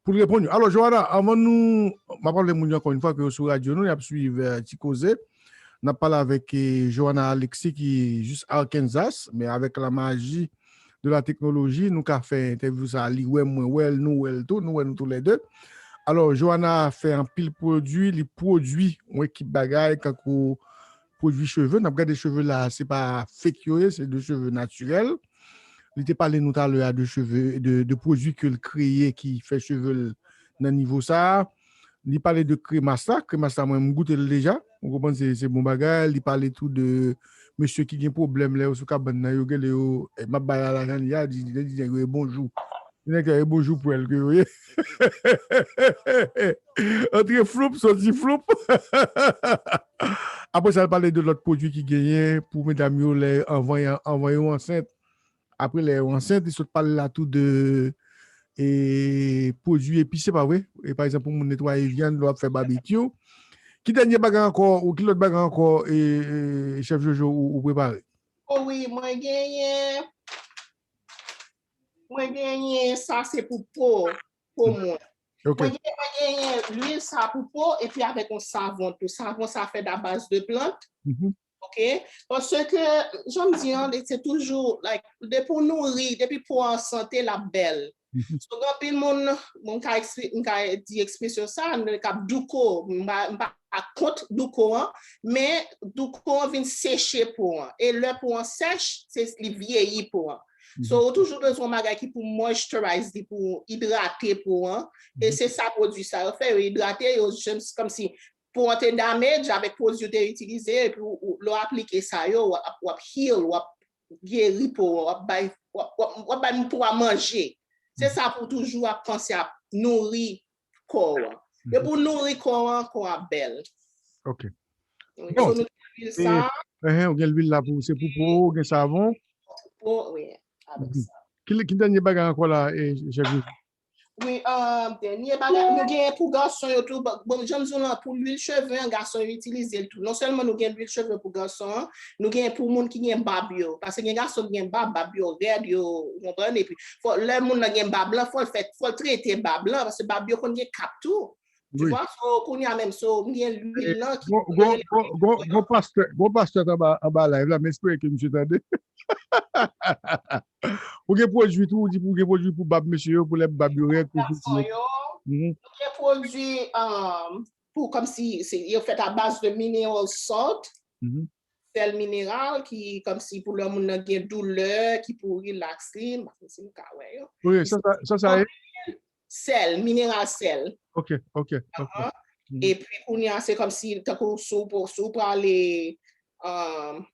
pou l reponn yo. Alò, Johanna, anvan nou, m ap raple moun yo ankò yon fwa ke yo sou radyo nou, y ap swiv, eh, Ti Koze. N ap pale avèk, eh, Johanna Alexis ki jis Arkansas, men avèk la maji de la teknoloji, nou ka fè entèvyou sa a, li wè m, mwen wè l, nou wè l tou, nou wè nou toulède. Alò, Johanna fè anpil pwodui, li pwodui yon ekip bagay, tankou pwodui cheve. N ap gade cheve la, se pa fake yo ye, se de cheve natirèl. Li te pale nou talè a de cheve, de, de pwodui ke l kreye ki fè cheve l nan nivo sa a. Li pale de kremas la. Kremas la, mwen, m goute l deja. Ou konprann, se, se bon bagay. Li pale tou de mesye ki gen pwoblèm lè yo sou kabann nan, yo rele yo, eh, m ap bay la lajan li a, di, di, di nèg yo, eh, bonjou. Di nèg yo, eh, bonjou pwèl ke yo ye. Antre floup, soti floup. Apre sa, l pale de lòt pwodui ki genyen pou medam yo lè anvan, anvan yo ansent. Apre, lè yo ansent, li sot pale la tou de, e, pwodui epise, pa vre? E, pa egzanp, pou moun netwaye vyann, lè w ap fè babekyou. Ki dènye bagay ankò, ou ki lòt bagay ankò, e, e, chèf Jojo, ou, ou prepare? O wi, mwen genyen, mwen genyen, sa se pou po, po mwen. Ok. Mwen gen-, mwen genyen lwil sa pou po, epi avèk yon savon tou. Savon sa fèt a baz de plant. Ok? Paske, jan m di an, se toujou, like, depi w nouri, depi po an sante, l ap bèl. So, gen anpil moun, bon, m ka ekspli-, m ka di ekspresyon sa, k ap douko, m pa, m pa kont douko an, men douko an vin seche po an. E lè po an sèch, se, li vyeyi po an. So, ou toujou bezwen yon bagay ki pou moisturize li, pou idrate po an. E se sa pwodui sa yo fè, yo idrate, yo just kòmsi po an te damage avèk pwodui ou te itilize, epi ou, ou, lè w aplike sa yo, w ap, w ap heal, w ap geri po an, w ap bay, w ap, w ap, w ap bay po a manje. Se sa pou toujou ap panse ap nouri kò an. Depi w nouri kò an, kò a bèl. Ok. Wi, bon, so nou gen lwil sa. Enhen, ou gen lwil la pou, se pou po, ou gen savon. Po, wi, avèk sa. Ki, ki dènye bagay ankò la, e, chèf Jojo? Wi, um, dènye bagay, nou gen pou gason yo tou. Bon, bon, jan m di w lan, pou lwil cheve an, gason yo itilize l tou. Non sèlman nou gen lwil cheve pou gason an, nou gen pou moun ki gen bab yo. Paske gen gason ki gen bab, bab yo rèd, yo, ou konprann, epi fò, lè moun nan gen bab lan, fò l fè, fò l trete bab lan, paske bab yo konn gen kap tou. Tu vois, so, kounye a menm, so, m gen lwil lan ki gon, gon, gon, gon, gon pastè, gon pastè anba, anba live la, m espere ke misye tande. Ou gen pwodui tou, ou di ou gen pwodui pou bab mesye yo, pou lè bab yo rèd, pou gason yo. Nou gen pwodui, um, pou kòmsi, se, yo fèt a baz de mineral salt, sèl mineral ki kòmsi pou lè moun nan gen doulè, ki pou relax li, m pa konn si m ka wè yo. Wi, sa, sa, sa, sa e? Sèl, mineral sèl. Ok, ok, ok. Epi kounye a, se kòmsi, tankou si w pou, si w prale, um,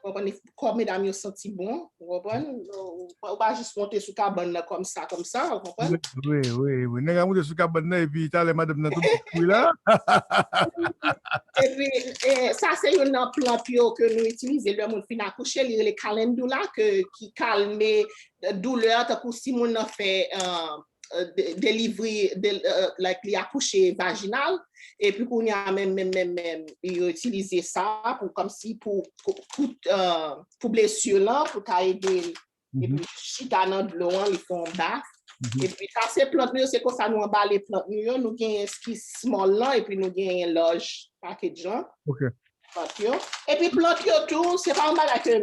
konprann, kò medam yo santi bon, ou konprann? Ou pa, ou pa jis monte sou kabann nan kòmsa, kòmsa, ou konprann? Wi, wi, wi. Nèg la monte sou kabann nan epi talè madanm nan tou kouri la. Epi, e, sa se youn nan plant yo ke nou itilize lè moun fin akouche, li rele calendula, ke, ki kalme doulè, tankou si moun nan fè, uh, de- delivery, de- uh, like li akouche vajinal, epi kounye a menm, menm, menm, menm, yo itilize sa pou, kòmsi pou, pou, pou, uh, pou blesi lan, pou ta ede l. Epi chita nan dlo an, li fè yon baf. Epi sa se plant nou yo, se konsa nou anbale plant nou yo, nou gen eskis small lan, epi nou gen large package lan. Ok. Plant yo. Epi plant yo tou, se pa yon bagay ke,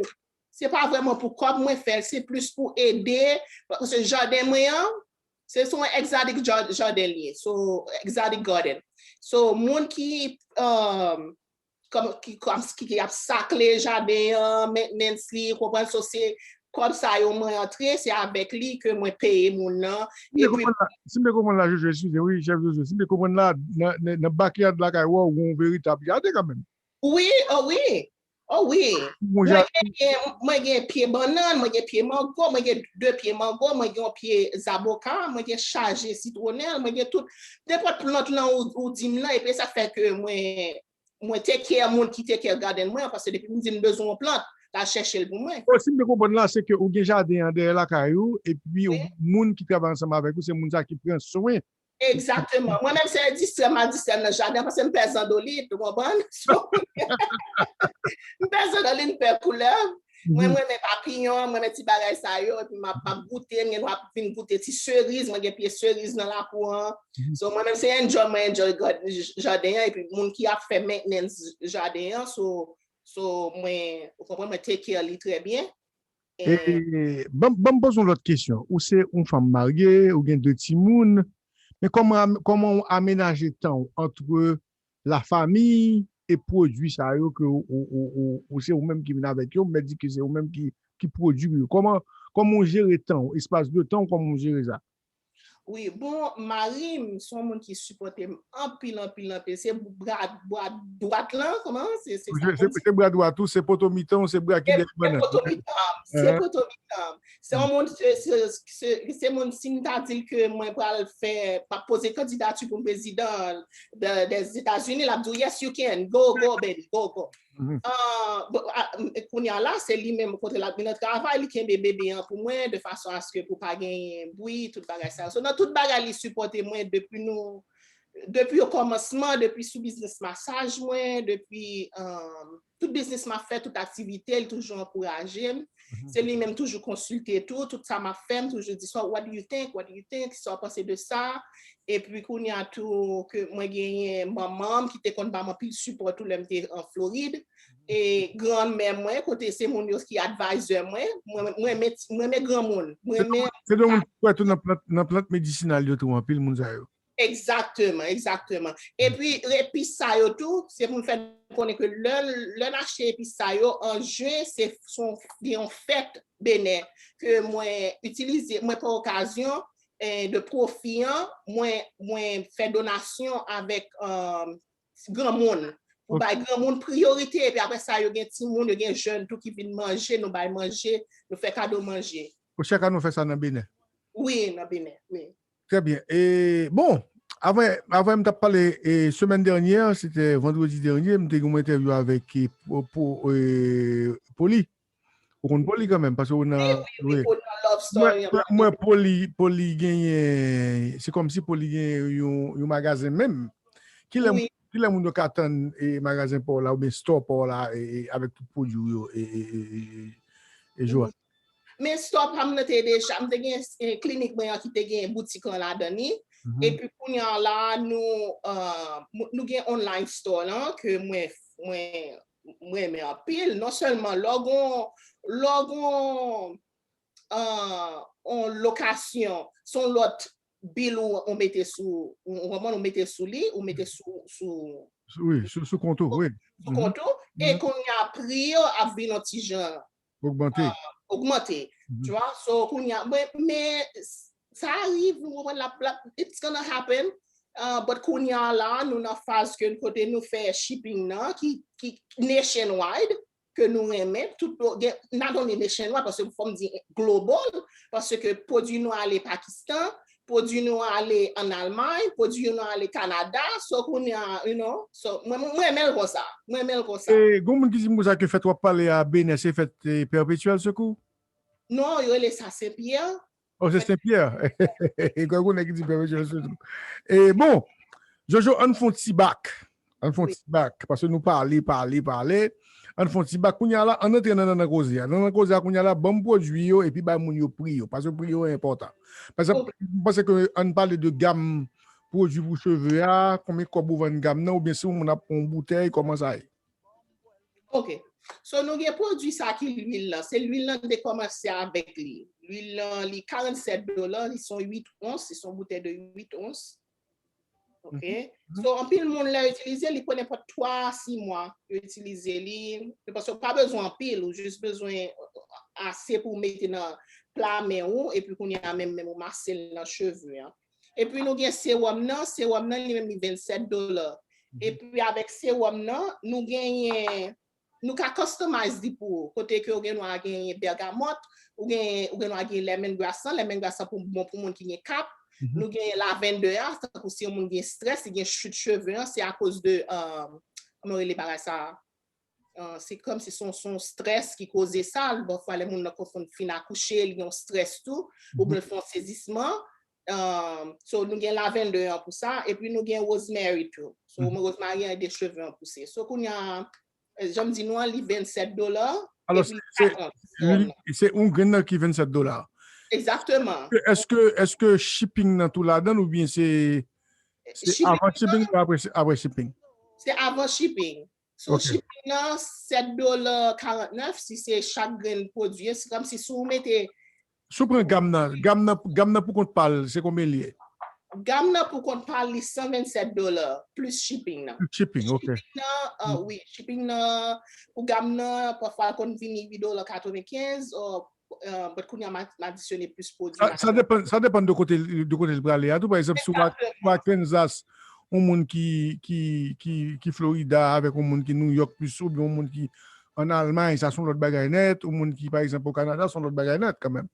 se pa vrèman pou kòb mwen fè l, se plis pou ede, paske jaden mwen an, se se yon exotic ja- jaden li ye, so exotic garden. So moun ki, um, kòm, ki, kòm, ki, ki ap sakle jaden an, maintenance li, konprann, so se kòb sa yo mwen antre, se avèk li ke mwen peye moun nan. Si m te konprann la, si m te konprann la, Jojo, eskize, wi, chèf Jojo, si m te konprann la, nan, nan, nan backyard lakay ou, ou gen yon veritab jaden kanmenm. Wi, o wi, o wi. Mwen gen, mwen gen pye bannann, mwen gen pye mango, mwen gen de pye mango, mwen gen yon pye zaboka, mwen gen chaje sitwonèl, mwen gen tout, nenpòt plant lan ou, ou di m nan, epi sa fè ke mwen, mwen take care moun ki take care garden mwen, paske depi m di m bezwen yon plant, l al chèche l pou mwen. Bon, si m te konprann la, se ke ou gen jaden an dèyè lakay ou, epi ou gen moun ki travay ansanm avèk ou, se moun sa ki pran swen. Egzakteman. Mwen menm se distrè m al distrè m nan jaden, paske m pè zandolit, ou konprann? So, m pè zandolit, m pè koulèv. Mwen, mwen renmen papiyon, mwen renmen ti bagay sa yo, epi m ap, m ap goute, m gen dwa vin goute ti seriz, mwen gen pye seriz nan lakou an. So, mwen menm se enjoy, mwen enjoy gad- j- jaden an, epi moun ki ap fè maintenance jaden an, so, so mwen, ou konprann, mwen take care li trè byen. E, ban, ban m poze yon lòt kesyon. Ou se yon fanm marye, ou gen de timoun, men kòman, kòman ou amenaje tan ou antre lafanmi e pwodui sa yo ke ou, ou, ou, ou, ou se ou menm ki vin avèk yo, m mèt di ke se ou menm ki, ki pwodui yo. Kòman, kòman ou jere tan ou, espas de tan ou, kòman ou jere sa? Wi, bon, mari m se yon moun ki sipòte m anpil, anpil, anpil. Se bra, bra dwat lan, kòman? Se, se, sa Se, se bra dwat ou, se poto mitan ou, se bra ki dèyè bannann. Se poto mitan m, se poto mitan m. Se yon moun, se, se, se, se moun, si m ta di l ke mwen pral fè, m ap poze kandidati pou m prezidan de, des États-Unis, l ap di w, "Yes, you can. Go, go, baby, go, go." Ah, bon, ah, m- kounye a la, se li menm kote l ap vin nan travay, li kenbe bebe an pou mwen, de fason aske pou pa genyen bwi, tout bagay sa yo. So, nan tout bagay, li sipòte mwen depi nou, depi okòmansman, depi sou biznis masaj mwen, depi, um, tout biznis m ap fè, tout aktivite, li toujou ankouraje m. Se li menm toujou konsilte tou, tout sa m ap fè, m toujou di, "So, what do you think? What do you think? Sa w panse de sa?" Epi kounye a tou, ke mwen genyen manman m ki te konn ba m anpil sipò tou lè m te an Florid. E granmè mwen, kote se moun yo ki advisor mwen, mwen, mwen renmen, mwen renmen granmoun. Mwen renmen Se de moun ki kwè tou nan plant, nan plant medisinal yo tou, anpil moun sa yo. Egzakteman, egzakteman. Epi, epis sa yo tou, se pou m fè nou konnen ke lè, lè n achte epis sa yo, an jen, se, se yon, gen yon fèt Benè ke mwen itilize, mwen pran okazyon, eh, de pwofi an, mwen, mwen fè donasyon avèk, um, granmoun. Pou bay granmoun priyorite, epi apre sa, yo gen timoun, yo gen jèn tou ki vin manje, nou bay manje, nou fè kado manje. Chak ane nou fè sa nan Benè? Wi, nan Benè, wi. Trè byen. E, bon, avan, avan m t ap pale, e, semèn dènyè, se te vandredi dènyè, m te gen yon entèvyou avèk, e, Po- Po- e, Poli. Ou konn Poli kanmenm, paske ou nan... Wi, wi, wi, Poli nan Love Story. Mwen, mwen, Poli, Poli genyen, se kòmsi Poli genyen yon, yon magazen menm. Kilè, kilè moun yo ka tann, e, magazen pa w la, oubyen store pa w la, e, e, avèk tout pwodui w yo, e, e, e, e, e, Joanne? Men store pa m nan te deja, m te gen, eh, klinik mwen an ki te gen boutik lan ladan li. Epi kounye a la, nou, ah, nou gen online store lan ke mwen, mwen, mwen renmen anpil. Non sèlman lè w gon, lè w gon, ah, on lokasyon, se yon lòt bill ou, ou mete sou, ou, ou konprann, ou mete sou li, ou mete sou, sou, Wi, sou, sou kont ou, wi. Sou kont ou, e kounye a pri yo ap vin yon ti jan Ogmante. Ogmante. Tu vois? So, kounye a, mwen, men, sa rive, nou konprann, l ap, l ap, it's gonna happen. Uh, but kounye a la, nou nan faz ke kote nou fè shipping nan, ki, ki nationwide. ke nou renmen, tout gen, not only nationwide, paske fò m di global, paske pwodui nou ale Pakistan, pwodui nou ale ann Almay, pwodui nou ale Kanada, so kounye a, you know, so mwen, mwen renmen l konsa, mwen renmen l konsa. E gen moun ki di m konsa ke fèt w ap pale a Benè se fèt eh, Pèpetyèl Sekou? Non, yo rele sa Sen Pyè. Oh, se Sen Pyè. E gen moun ki di Pèpetyèl Sekou. E bon, Jojo, ann fon ti bak. Ann fon ti bak. Paske nou pale, pale, pale. Ann fon ti bak. Kounye a la, ann antre nan nan koze a. Nan nan koze a, kounye a la, ban m pwodui yo epi bay moun yo pri yo. Paske pri yo enpòtan. Pa egzanp, m panse ke ann pale de gam pwodui pou cheve a, konbyen kòb ou vann gam nan, oubyen si yon moun ap pran yon boutèy, kòman sa ye? Ok. So, nou gen pwodui sa ki lwil lan. Se lwil lan de kòmanse avèk li. Lwil lan, li karannsèt dola, li se yon uit ons, li se yon boutèy de uit ons. Ok. So, anpil moun lè yo itilize, li pran nenpòt twa, sis mwa, yo itilize li. Paske ou pa bezwen anpil, ou jis bezwen ase pou w mete nan pla men ou, epi kounye a menm, menm ou mase l nan cheve an. Epi nou gen sewòm nan, sewòm nan li menm li vennsèt dola. Epi avèk sewòm nan, nou genyen, nou ka customize li pou ou. Kote ke ou gen dwa genyen bègamòt, ou gen, ou gen dwa genyen lemongrass lan, lemongrass lan pou, bon pou moun ki gen kap. Nou gen lavender a, tankou si yon moun gen strès, li gen chit cheve an, se akoz de, euh, kòman yo rele bagay sa a? Uh, se kòmsi se yon, se yon strès ki koze sa. Pafwa, lè moun nan konn fin akouche, li gen yon strès tou, oubyen l fè yon sezisman. Um, so, nou gen lavender an pou sa, epi nou gen rosemary tou. So, rosemary an ede cheve an pouse. So, kounye a, jan m di nou an, li vennsèt dola. Alò, se, se yon grenn nan ki vennsèt dola. Egzakteman. Èske, èske shipping nan tou ladan l oubyen se, se avan shipping ou apre, apre shipping? Se avan shipping. So, shipping nan, sèt dola karantnèf, si se chak grenn pwodui, se kòmsi si w mete. Si w pran gam nan, gam nan, gam nan pou kont pa l, se konbyen li ye? Gam nan pou kont pa l, li san vennsèt dola, plis shipping nan. Plis shipping, ok. Shipping nan, uh, wi, shipping nan, pou gam nan, pafwa l konn vini uit dola katrevenkenz, uh, but kounye a m adisyone plis pwodui. Sa depann, sa depann de kote, de kote l prale a tou. Pa egzanp, si w Arkansas, yon moun ki, ki, ki, ki Florida avèk yon moun ki New York plis, oubyen yon moun ki ann Almay, sa se yon lòt bagay nèt, yon moun ki, pa egzanp, o Kanada, se yon lòt bagay nèt kanmenm.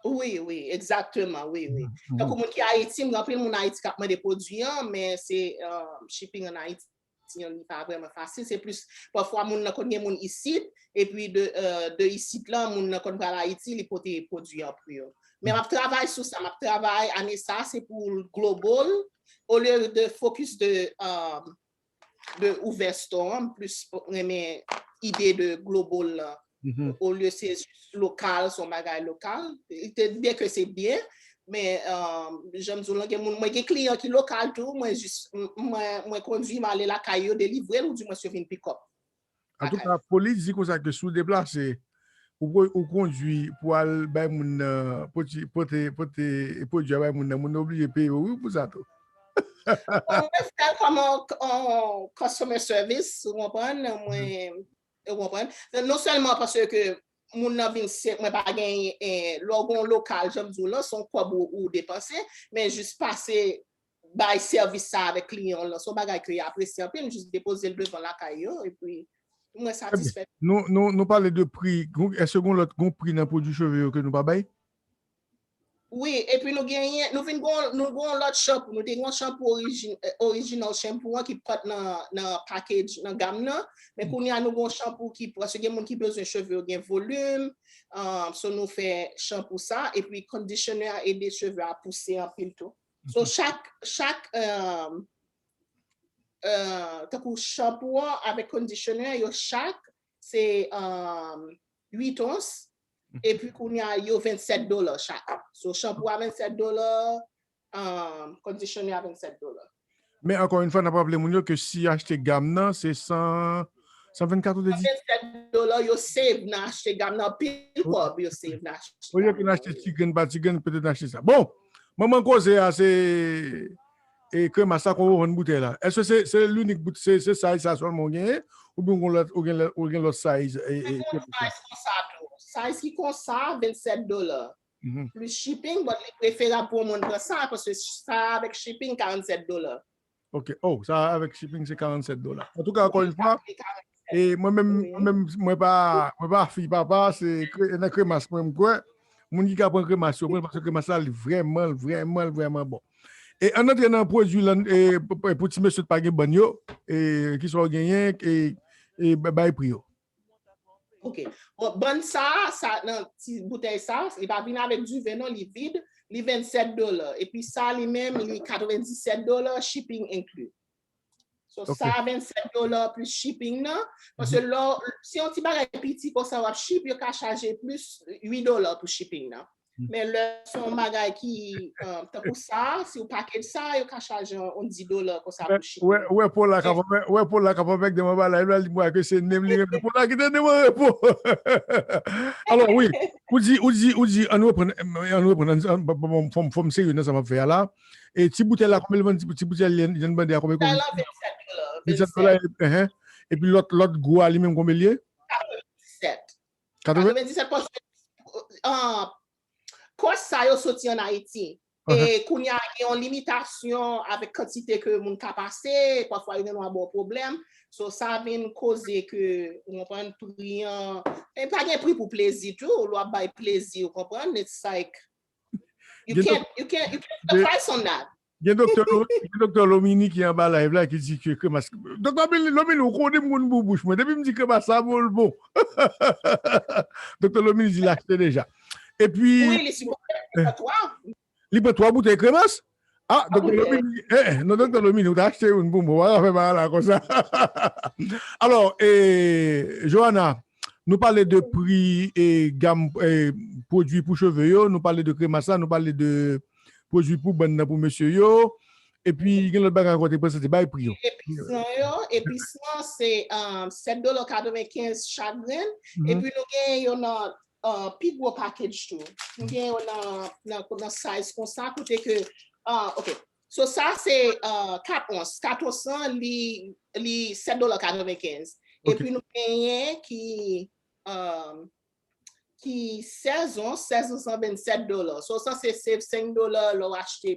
Wi, wi, egzakteman, wi, wi. Tankou moun ki Ayiti, m gen anpil moun Ayiti k ap mande pwodui an, men se, euh, shipping ann Ayiti an, li pa vrèman fasil. Se plis, pafwa, moun nan konn gen moun isit, epi de, euh, de isit lan, moun nan konn pral Ayiti, li pote pwodui an pou yo. Men m ap travay sou sa, m ap travay, ane sa, se pou l global, olye de focus de, euh, de ouvè store an, m plis renmen ide de global lan. Olye se jis lokal, se yon bagay lokal. Byen ke se byen, men, euh, jan m di w lan, gen moun, mwen gen kliyan ki lokal tou, mwen jis, mwen, mwen kondui, m ale lakay yo, delivre l, ou di mwen si yo vin pick up. Antouka, polis di konsa ke si w deplase, ou, ou kondui pou al bay moun nan, pote, pote, pote pwodui a bay moun nan, moun nan oblije peye w, wi, pou sa tou. Bon, mwen fè l kòm yon, yon customer service, ou konprann? Mwen, ou konprann? Non sèlman paske moun nan vin, se, mwen pa gen, eh, lè w gen yon lokal, jan m di w lan, se yon kòb ou, ou depanse, men jis pase bay sèvis sa avèk kliyan w lan. Se yon bagay ke y apresye anpil, m jis depoze l devan lakay yo, epi mwen satisfè. Nou, nou, nou pale de pri. Gon, èske gon lòt, gon pri nan pwodui cheve yo ke nou pa bay? Wi, epi nou genyen, nou vin gon, nou gon lòt shampoo. Nou te gon shampoo origi-, eh, original shampoo an ki pat nan, nan package, nan gam nan. Men kounye a nou gon shampoo ki, paske gen moun ki bezwen cheve yo gen volim. Um, so nou fè shampoo sa. Epi conditioner a ede cheve a pouse anpil tou. So chak, chak, um, euh, tankou shampoo an avèk conditioner, yo chak se, um, uit ons, epi kounye a yo vennsèt dola chak. So shampoo a vennsèt dola, um, conditioner a vennsèt dola. Men ankò yon fwa, n ap raple moun yo ke si achte gam nan, se san, san vennkat ou te di? San vennkat dola, yo save nan achte gam nan, anpil kòb yo save nan achte. Olye ke n achte ti grenn pa ti grenn, petèt n achte sa. Bon, manman koze a, se e kremas la, kòman w vann boutèy la? Èske se, se linik bout-, se, se size sa sèlman w genyen? Oubyen w gen lòt, w gen lòt, w gen lòt size? E, e, size konsa tou. Size ki konsa, vennsèt dola. Plis shipping, but li preferab pou yon moun pran sa, paske sa avèk shipping, karannsèt dola. Ok. Oh, sa avèk shipping, se karannsèt dola. Antouka, ankò yon fwa, E mwen menm, mwen menm, mwen pa, mwen pa fi papa, se kre- nan kremas mwen m kwè. Moun ki ka pran kremas yo, pran paske kremas la li vrèman, vrèman, vrèman bon. E ann antre nan pwodui lan, e, p- p- pou ti mesye pa gen bann yo, e, ki sa w genyen, e, e ba- bay pri yo. Ok. Bon, bann sa, sa nan ti boutèy sa, li pa vin avèk diven non, li vid, li vennsèt dola. Epi sa li menm, li katrevenndisèt dola, shipping inclus. So, sa vennsèt dola plis shipping nan. Paske lè w- si yon ti bagay piti konsa w ap ship, yo ka chaje plis uit dola pou shipping nan. Men lè se yon bagay ki um, tankou sa, si w package sa, yo ka chaje yon dis dola konsa pou shipping. Wè, wè, Paul la ka fè, wè, Paul la ka fè bèk devan bagay la, li mwen ke se nem li renmen. Paul la ki te devan repo. Alò, wi, ou di, ou di, ou di, ann reprann, ann reprann, ann- ann- bon, bon, fò m- fò m serye nan sa m ap fè a la. E ti boutèy la, konbyen l vann ti ti boutèy li, li vann bande a konbyen? Sa la vennsèt dola. Vennsèt dola, vennsèt. Epi lòt, lòt gwo a li menm konbyen li ye? Katrevenndisèt. Katreven? Katrevenndisèt paske ah, kòs sa yo soti ann Ayiti. E kounye a gen yon limitasyon avèk kantite ke moun ka pase, pafwa yo gen dwa ba w pwoblèm. So sa vin koze ke ou konprann pri an, e pa gen pri pou plezi tou, lè w ap bay plezi, ou konprann? It's like you can't you can't you can't put a price on that. Gen doktè gen doktè Lomini ki anba live la ki di ke kremas. Doktè Lomini, ou konnen m konn boubouch mwen. Depi m di kremas sa bon, l bon. Doktè Lomini di l achte deja. Epi. Wi, li sipòte. Li pran twa boutèy kremas. Ah, doktè Lomini, eh, eh, non, doktè Lomini, ou ta achte youn pou mwen, ou pa ka fè bagay la konsa. Alò, eh, Johanna, nou pale de pri e gam eh, pwodui pou cheve yo, nou pale de kremas la, nou pale de pwodui pou bann nan pou mesye yo. Epi gen lòt bagay ankò te prezante, bay pri yo. Episan yo, episan se um, sèt dola katrevenkenz chak grenn. Epi nou gen yo nan uh, pi gwo package tou. Nou gen yo nan, nan, nan size konsa, kote ke, uh, ok. So sa se uh, kat ons. Kat ons lan, li, li sèt dola katrevenkenz. Epi nou genyen ki, um, ki sèz ons, sèz ons lan vennsèt dola. So sa se save senk dola lè w achte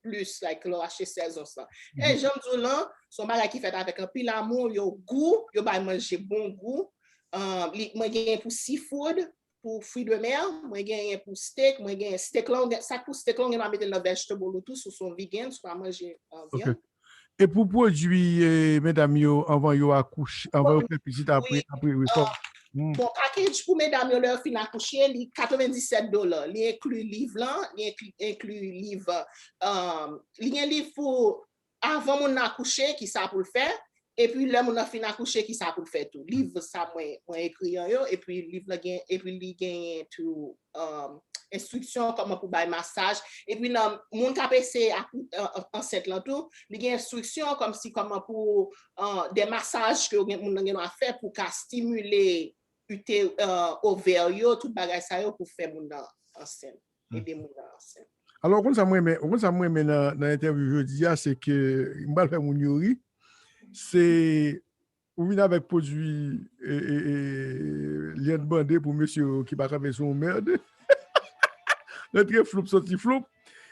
plis, like, lè w achte sèz ons lan. E jan m di w lan, se yon bagay ki fèt avèk anpil amou, yo gou, yo bay manje bon gou. Um, li, mwen genyen pou seafood, pou fruits de mer, mwen genyen pou steak, mwen genyen steak lan, sa k pou steak lan, ou gen dwa mete l nan vegetable ou tou, si w se yon vegan, si w pa manje uh, vyann. E pou pwodui eh, medam yo anvan yo akouche, anvan yo fè pitit apre, apre wi, fò. Hmm. Bon, package pou medam yo lè yo fin akouche, li katrevenndisèt dola. Li enkli liv lan, li enkli, enkli liv, um, li gen liv pou avan moun nan akouche, ki sa pou l fè, epi lè moun nan fin akouche, ki sa pou l fè tou. Liv sa mwen, mwen ekri an yo, epi liv lan gen, epi li genyen tou um, enstriksyon kòman pou bay masaj. Epi nan moun k ap eseye ansent lan tou, li gen enstriksyon kòmsi kòman pou uh, de masaj ke moun nan gen dwa fè pou ka stimile ute, uh, ovè yo, tout bagay sa yo pou fè moun nan ansent, ede moun nan ansent. Alò, ou konn sa mwen renmen, ou konn sa mwen renmen nan, nan entèvyou jodi a, se ke m pral fè moun yo ri. Se ou vin avèk pwodui e, e, e, lyann bande pou mesye yo ki pa kanpe sou yon mèd. Rantre floup, soti floup.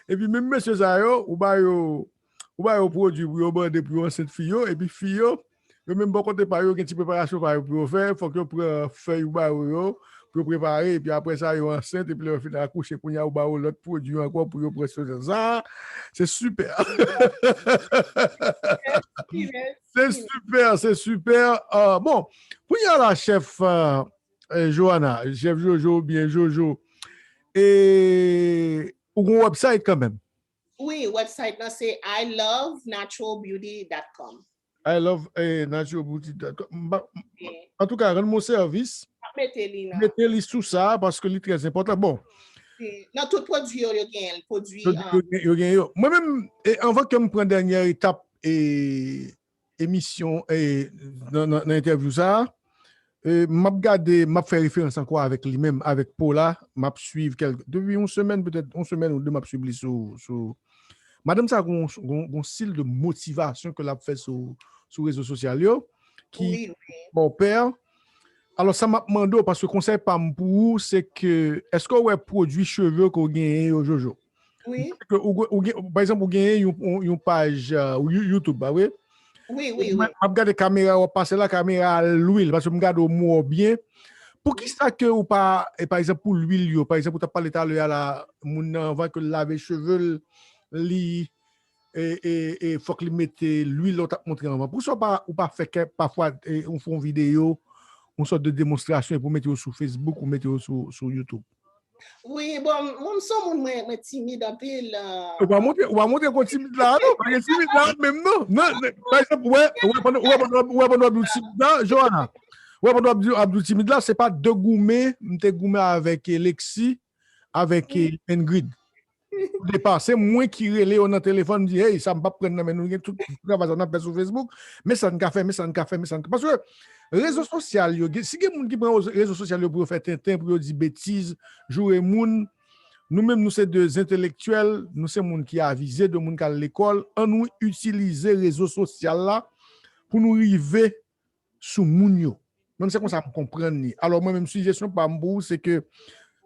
Epi menm mesye sa yo, ou ba yo, ou ba yo pwodui pou yo bande pou yo ansent fi yo, epi fi yo, yo menm bò kote pa yo gen ti preparasyon pa yo pou yo fè, fòk yo pran fèy ou ba yo yo, pou yo prepare, epi apre sa yo ansent, epi lè yo fin akouche, kounye a ou ba yo lòt pwodui ankò pou yo pran sou sa. Se sipè. Se sipè, se sipè. Ah, bon, kounye a la, chèf, ah, eh, Johanna, chèf Jojo oubyen Jojo, e ou gon website kanmenm? Wi, website lan se I love natural beauty dot com. I love eh, natural beauty dot com. Antouka, rann mwen sèvis. Mete li sou sa, paske li trè enpòtan. Bon. Nan tout pwodui yo, yo gen pwodui. Yo gen yo. Mwen menm, anvan ke m pran dènyè etap e emisyon, e nan entèvyou sa a, e m ap gade, m ap fè referans ankò avèk li menm, avèk Paula, m ap swiv kèlke, depi yon semèn, petèt yon semèn ou de, m ap swiv li sou, sou, madanm sa gon, gon, gon stil de motivasyon ke l ap fè sou, sou rezo sosyal yo, ki ba w pè. Alò, sa m ap mande w, paske konsèy pa m pou ou, se ke, èske w wè pwodui cheve ke w genyen yo, Jojo? Wi. Ou, ou, ou, pa egzanp, ou genyen yon, yon, yon paj uh, YouTube, pa vre? Wi, wi, wi. M ap gade kamera w ap pase la, kamera a lwil, paske m gade w mou w byen. Poukisa ke ou pa, e pa egzanp, pou lwil yo, pa egzanp, ou t ap pale talè a la, moun nan, anvan ke l lave cheve l, li, e, e, e fòk li mete lwil ou t ap montre anvan. Poukisa ou pa, ou pa fè kè, pafwa, e, ou fè yon videyo, yon sòt de demonstrasyon, epi ou mete yo sou Facebook, ou mete yo sou, sou YouTube? Wi, bon, mwen, m se yon moun, mwen, mwen timid anpil. Ou pa montre, ou pa montre kon timid la, non. Pa gen timid la menm, non. Non, non, pa egzanp, ou wè, ou wè pandan, ou wè pandan, ou wè pandan w ap di w timid la, Johanna. Ou wè pandan w ap di, ap di w timid la, se pa de goumen, m te goumen avèk, eh, Lexi, avèk, eh, Ingrid. Depa, se mwen ki rele yo nan telefòn, m di, "Hey, sa m p ap pran nan men nou, gen tout travay sa n ap fè sou Facebook, men sa n ka fè, men sa n ka fè, men sa n ka." Paske rezo sosyal yo, gen- si gen moun ki pran rezo sosyal yo pou yo fè tenten, pou yo di betiz, joure moun, nou menm, nou se de entelektyèl, nou se moun ki avize, de moun k al lekòl, an nou itilize rezo sosyal la pou nou rive sou moun yo. Mwen, se konsa m konprann li. Alò, mwen menm, sijesyon pa m pou ou, se ke,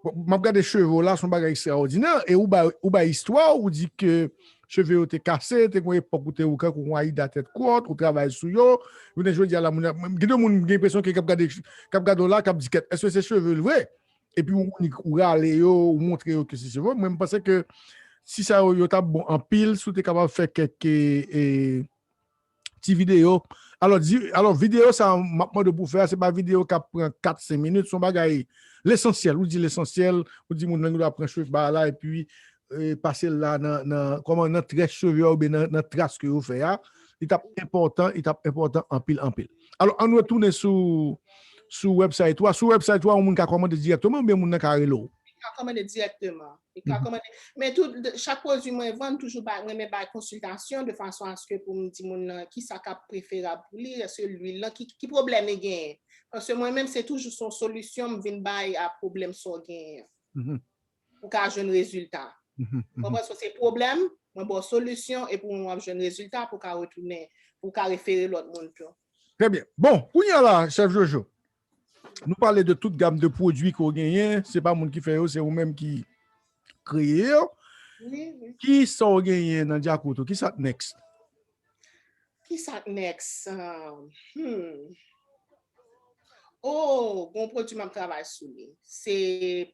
bon, m ap gade cheve w la, se yon bagay ekstraòdinè, e ou bay, ou bay istwa, ou di ke cheve yo te kase, te gen yon epòk ou te ou kankou yon Aida tèt kwòt, ou travay sou yo, jounen jodi a la, moun, gen de moun gen enpresyon ke k ap gade, k ap gade w la, k ap di, "Kèt, èske se cheve l vre?" Epi ou, ou, ou rale yo, ou montre yo ke se cheve. Mwen, m panse ke si sa yo, yo t ap bon anpil, si w te kapab fè kèk, eh, ti videyo. Alò, di, alò, videyo sa a, m ap mande w pou fè a, se pa videyo k ap pran kat, senk minit, se yon bagay lesansyèl. Ou di lesansyèl, ou di moun nan gen dwa pran cheve bagay la, epi, eh, pase l la nan, nan, kòman, nan très cheve a oubyen nan, nan tras ke yo fè a. Li t ap enpòtan, li t ap enpòtan anpil, anpil. Alò, ann retounen sou, sou website ou a. Sou website ou a, yon moun ka kòmande dirèkteman oubyen moun nan ka rele w? Li ka kòmande dirèkteman. Li ka kòmande. Men tou, de- chak pwodui mwen vann, toujou bay, mwen renmen bay konsiltasyon de fason aske pou m di moun nan ki sa k ap preferab pou li, èske lwil lan, ki, ki pwoblèm li genyen. Paske mwen menm, se toujou se yon solisyon m vin bay a pwoblèm sa w genyen an. Ou ka jwenn rezilta. Konprann? So, se pwoblèm, mwen ba w solisyon, epi w ap jwenn rezilta pou w ka retounen, pou w ka refere lòt moun tou. Trè byen. Bon, kounye a la, chèf Jojo, nou pale de tout gam de pwodui ke w genyen, se pa moun ki fè yo, se ou menm ki kreye yo. Wi, wi. Ki sa w genyen nan dyakout ou? Ki sa k next? Ki sa k next? Ah, hmm. Oh, gon pwodui m ap travay sou li. Se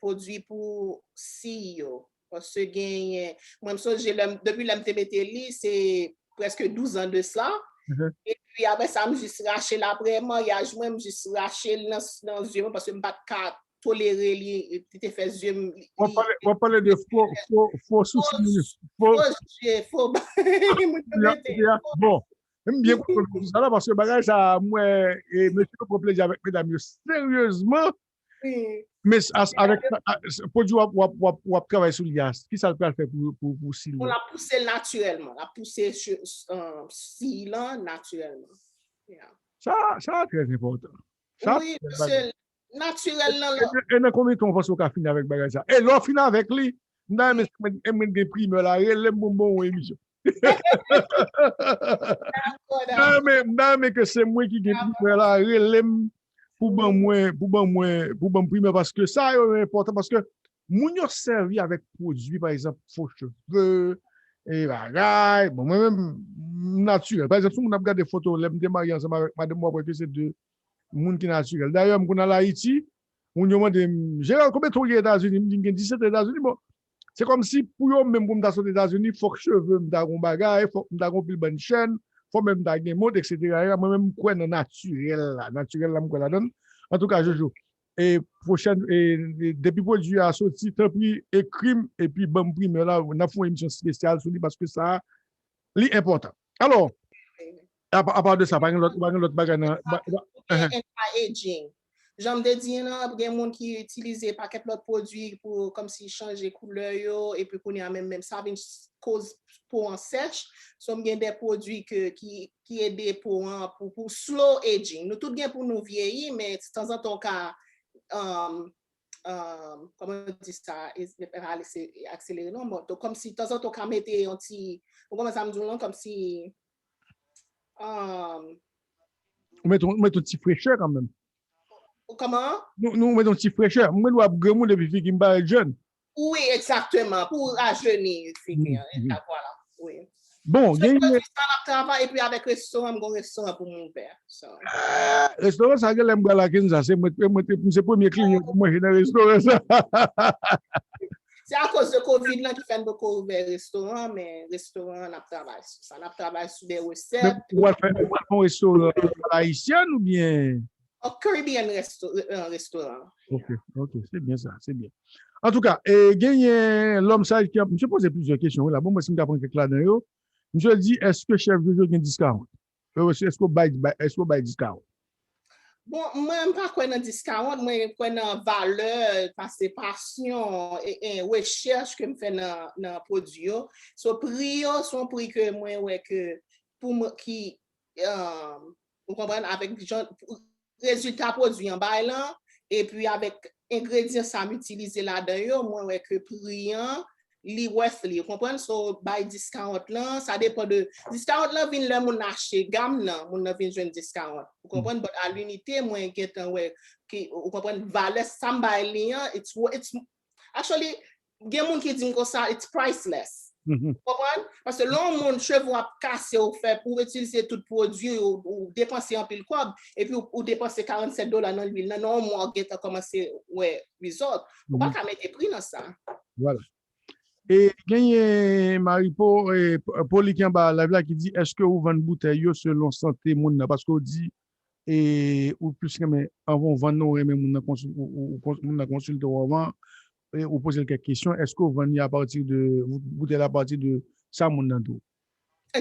pwodui pou si yo. Paske genyen, mwen, m sonje lè m, depi lè m te mete li, se prèske douz an de sa. Epi apre sa, m jis rache l apre maryaj mwen, m jis rache l nan, nan zye mwen, paske m pa t ka tolere li, li te fè zye m. W ap pale, w ap pale de fo, fo, fo sousou, fo, fo zye, fo bagay moun yo mete. Bon, m byen kontan pou sa la, paske bagay sa, mwen, e, mesye yo pran plezi avèk medam yo, seryezman. Men avèk pwodui w ap, w ap, w ap, w ap travay sou li a, ki sa l pral fè pou, pou, pou si l? Bon, l ap pouse l natirèlman. L ap pouse si lan natirèlman. Sa, sa trè enpòtan. Sa, wi, paske natirèl lan, e, e nan konbyen tan w panse w ka fini avèk bagay sa? E lè w fini avèk li, m ta renmen, mwen, mwen gen primè la, rele m pou m ba w yon emisyon. M ta renmen, m ta renmen ke se mwen ki gen primè la, rele m pou ban mwen, pou ban mwen, pou ban m primè, paske sa yo enpòtan, paske moun yo sèvi avèk pwodui, pa egzanp, fo cheve, e bagay. Bon, mwen menm, m natirèl. Pa egzanp, si moun ap gade foto, lè m te marye ansanm avèk madanm, w ap wè ke se de moun ki natirèl. Dayè, m konn al Ayiti, moun yo mande m, "Gerald, konbyen tan w gen Etazini?" M di, "M gen disèt an Etazini." Bon, se kòmsi pou yo menm, pou m ta sot Etazini, fòk cheve m ta gon bagay, fòk m ta gon pil bann chèn, fòk menm m ta gen mont, etsetera. Mwen menm, m kwè nan natirèl la. Natirèl la, m kwè ladan l. Antouka, Jojo, e pwochèn, e, e depi pwodui a soti, tanpri, ekri m, epi ban m primè la, n ap fè yon emisyon espesyal sou li, paske sa, li enpòtan. Alò, apa, apa de sa, pa gen lòt, pa gen lòt bagay nan, ba, ba, anti-aging. Jan m te di an, gen moun ki itilize pakèt lòt pwodui pou kòmsi chanje koulè yo, epi kounye a menm, menm sa vin koz po an sèch. So, m gen de pwodui ke, ki, ki ede po an pou, pou slow aging. Nou tout gen pou nou vyeyi, men tanzantan w ka, um, um, kòman yo di sa, e, e pa ale se, akselere non, bon, donk kòmsi tanzantan w ka mete yon ti, ou konprann sa m di w lan, kòmsi, um, ou mete, ou mete yon ti frechè kanmenm. Kòman? Nou, nou mete yon ti frechè. Mwen wè ap granmoun epi figi m parèt jèn. Wi, egzakteman, pou rajeni figi an, vwala, wi. Bon, gen pwodui sa n ap travay, epi avèk restoran, m gon restoran pou m ouvè. So. Ah, restoran sa gen lè m pral la Kenza, se mwen, mwen, mwen se premye kliyan pou manje nan restoran sa. Se akoz de kovid lan ki fè n poko ouvè restoran, men restoran an n ap travay sou sa. N ap travay sou de resèt. Ou pral fè, ou pral fè yon restoran ayisyèn oubyen? An Caribbean resto, euh, restoran. Ok, ok, se byen sa, se byen. Antouka, e, genyen lòm sa ki ap, misye poze plizyè kesyon wi la. Bon, mwen si m ka pran kèk ladan yo. Misye di, èske Chef Jojo gen discount? Èske w bay, bay, èske w bay discount? Bon, mwen, m pa kwè nan discount, mwen kwè nan valè, pase pasyon e, e rechèch ke m fè nan, nan pwodui yo. So, pri yo, se yon pri ke mwen wè ke pou mwen, ki, um, ou konprann, avèk jan, rezilta pwodui an bay lan, epi avèk engredyan sa m itilize ladan yo, mwen wè ke pri an, li worth li, ou konprann? So, bay discount lan, sa depan de, discount lan vin lè moun achte gam nan, moun nan vin jwenn discount. Ou konprann? But a linite, mwen gentan wè, ki, ou konprann, valè sa m bay li an, it's, wo- it's, actually, gen moun ki di m konsa, it's priceless. Ou konprann? Paske lè yon moun cheve w ap kase, ou fè, ou itilize tout pwodui, ou, ou depanse anpil kòb, epi ou, ou depanse karannsèt dola nan lwil nan, nan yon mwa w gentan kòmanse wè result. Ou pa ka mete pri nan sa. Vwala. E genyen Maripo, e, P- Poli ki anba live la ki di, èske ou vann boutèy yo selon sante moun nan? Paske ou di, e, ou plis renmen, anvan w vann nan, ou renmen moun nan konsil-, ou, ou, ou kons-, moun nan konsilte w anvan, e, ou poze l kèk kesyon, èske ou vann li apati de, boutèy la apati de sa moun nan di w?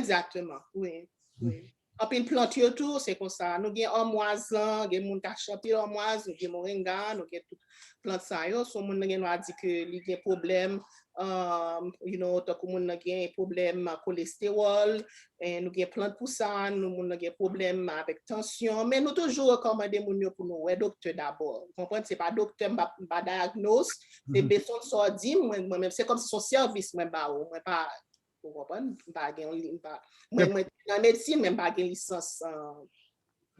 Egzakteman, wi, wi. Anpil plant yo tou, se konsa. Nou gen anmwaz lan, gen moun k achte anpil anmwaz, nou gen moringa, nou gen tout plant sa yo. So, moun nan gen dwa di ke li gen pwoblèm, um, you know, tankou moun nan gen pwoblèm kolestewòl, e nou gen plant pou sa, nou, moun nan gen pwoblèm avèk tansyon, men nou toujou rekòmande moun yo pou nou wè doktè dabò. Ou konprann? Se pa doktè, m pa, m pa diagnose, se bezwen sa w di m, mwen, mwen menm, se kòmsi se yon sèvis mwen ba ou, mwen pa, ou konprann? M pa gen yon li-, m pa, mwen, mwen nan medsin, men m pa gen lisans, uh,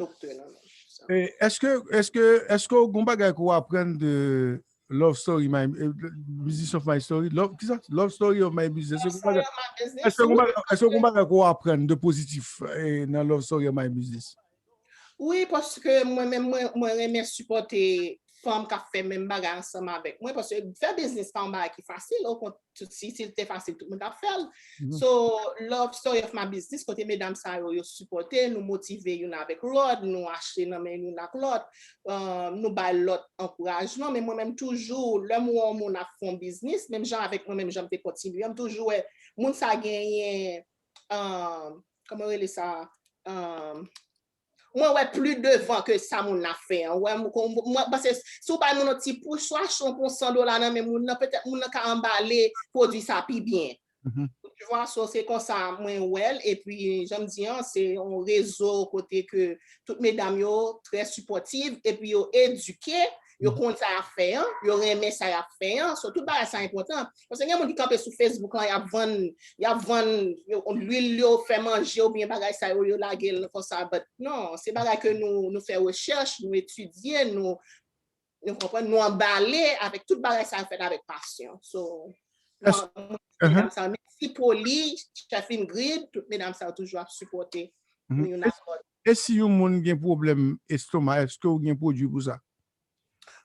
doktè nan men m. So. E, èske, èske, èske w gon bagay ke w aprann de Love Story, My, e, Business of My Story? Love, kisa? Love Story of My Business. Èske w gon bagay, èske w gon bagay, èske w gon bagay ke w aprann de pozitif, e, nan Love Story of My Business? Wi, paske mwen menm, mwen, mwen renmen sipòte fanm k ap fè menm bagay ansanm avèk mwen, paske fè biznis pa yon bagay ki fasil, okontrè, si, si l te fasil, tout moun t ap fè l. So, Love Story of My Business, kote medam sa yo, yo sipòte, nou motive youn avèk lòt, nou achte nan men youn ak lòt, uh, nou bay lòt ankourajman, men mwen menm toujou, lè m wè yon moun ap fè yon biznis, menm jan avèk mwen, menm jan m te kontinye, m toujou wè moun sa genyen, uh, kòman yo rele sa, uh, mwen wè pli devan ke sa moun nan fè an. Wè, mwen, mwen panse, si w bay moun yon ti pouch, swa achte yon pou san dola nan men moun nan, petèt moun nan ka anbale pwodui sa pi byen. Tu vois, so, se konsa mwen wè l, epi, jan m di an, se yon rezo kote ke tout medam yo trè sipòtiv, epi yo edike, yo konn sa y ap fè an, yo renmen sa y ap fè an, so, tout bagay sa enpòtan. Paske gen moun ki kanpe sou Facebook lan, y ap vann, y ap vann yo, lwil yo, fè manje oubyen bagay sa yo, yo lage l konsa, but non, se bagay ke nou, nou fè rechèch, nou etidye, nou, nou konprann, nou anbale avèk tout bagay sa yo fèt avèk pasyon. So, mwen, medam sa yo, mèsi Poli, chèf Ingrid, tout medam sa yo toujou ap sipòte nou youn ak lòt. E si yon moun gen pwoblèm estoma, èske w gen pwodui pou sa?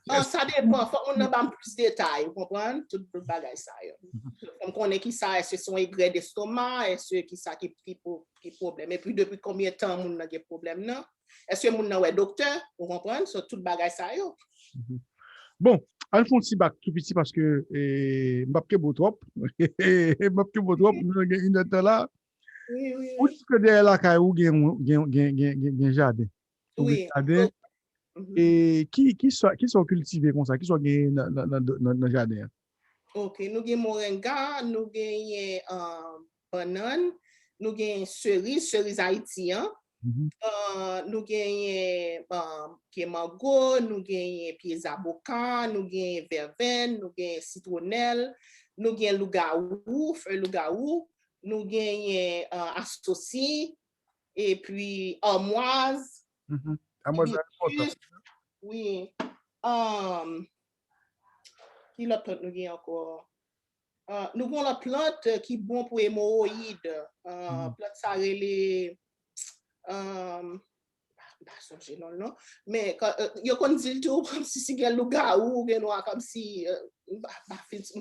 Ah, sa depan, fòk moun nan ban m plis detay, ou konprann? Tout, tout bagay sa yo. Fò m konnen ki sa, èske se yon egrè destoma, èske ki sa ki, ki, pwo- ki pwoblèm? Epi depi konbyen tan moun nan gen pwoblèm nan? Èske moun nan wè doktè? Ou konprann? So, tout bagay sa yo. Bon, al fè yon ti bak tou piti paske, e, m p ap kenbe w twòp. M p ap kenbe w twòp, nou gen inèdtan la. Wi, wi. Ou di ke dèyè lakay ou gen, gen, gen, gen, gen, gen jaden. Ou gen jaden. E ki, ki sa, ki sa w kiltive konsa? Ki sa w genyen nan, nan, nan, nan, nan jaden an? Ok, nou gen moringa, nou genyen, um, bannann, nou genyen seriz, seriz Ayiti an. Uh, nou genyen, um, pye mango, nou genyen pye zaboka, nou genyen vèvèn, nou genyen sitwonèl, nou gen lougawou, fèy lougawou, nou genyen, uh, asosi, epi amwaz, amwaz la enpòtan. Wi. Um, ki lòt plant nou gen ankò? Uh, nou gen yon lòt plant ki bon pou emowoyid. Uh, plant sa rele, um, m pa sonje non l non. Men yo konn di l tou kòmsi si gen lougawou ou gen nwa kòmsi, m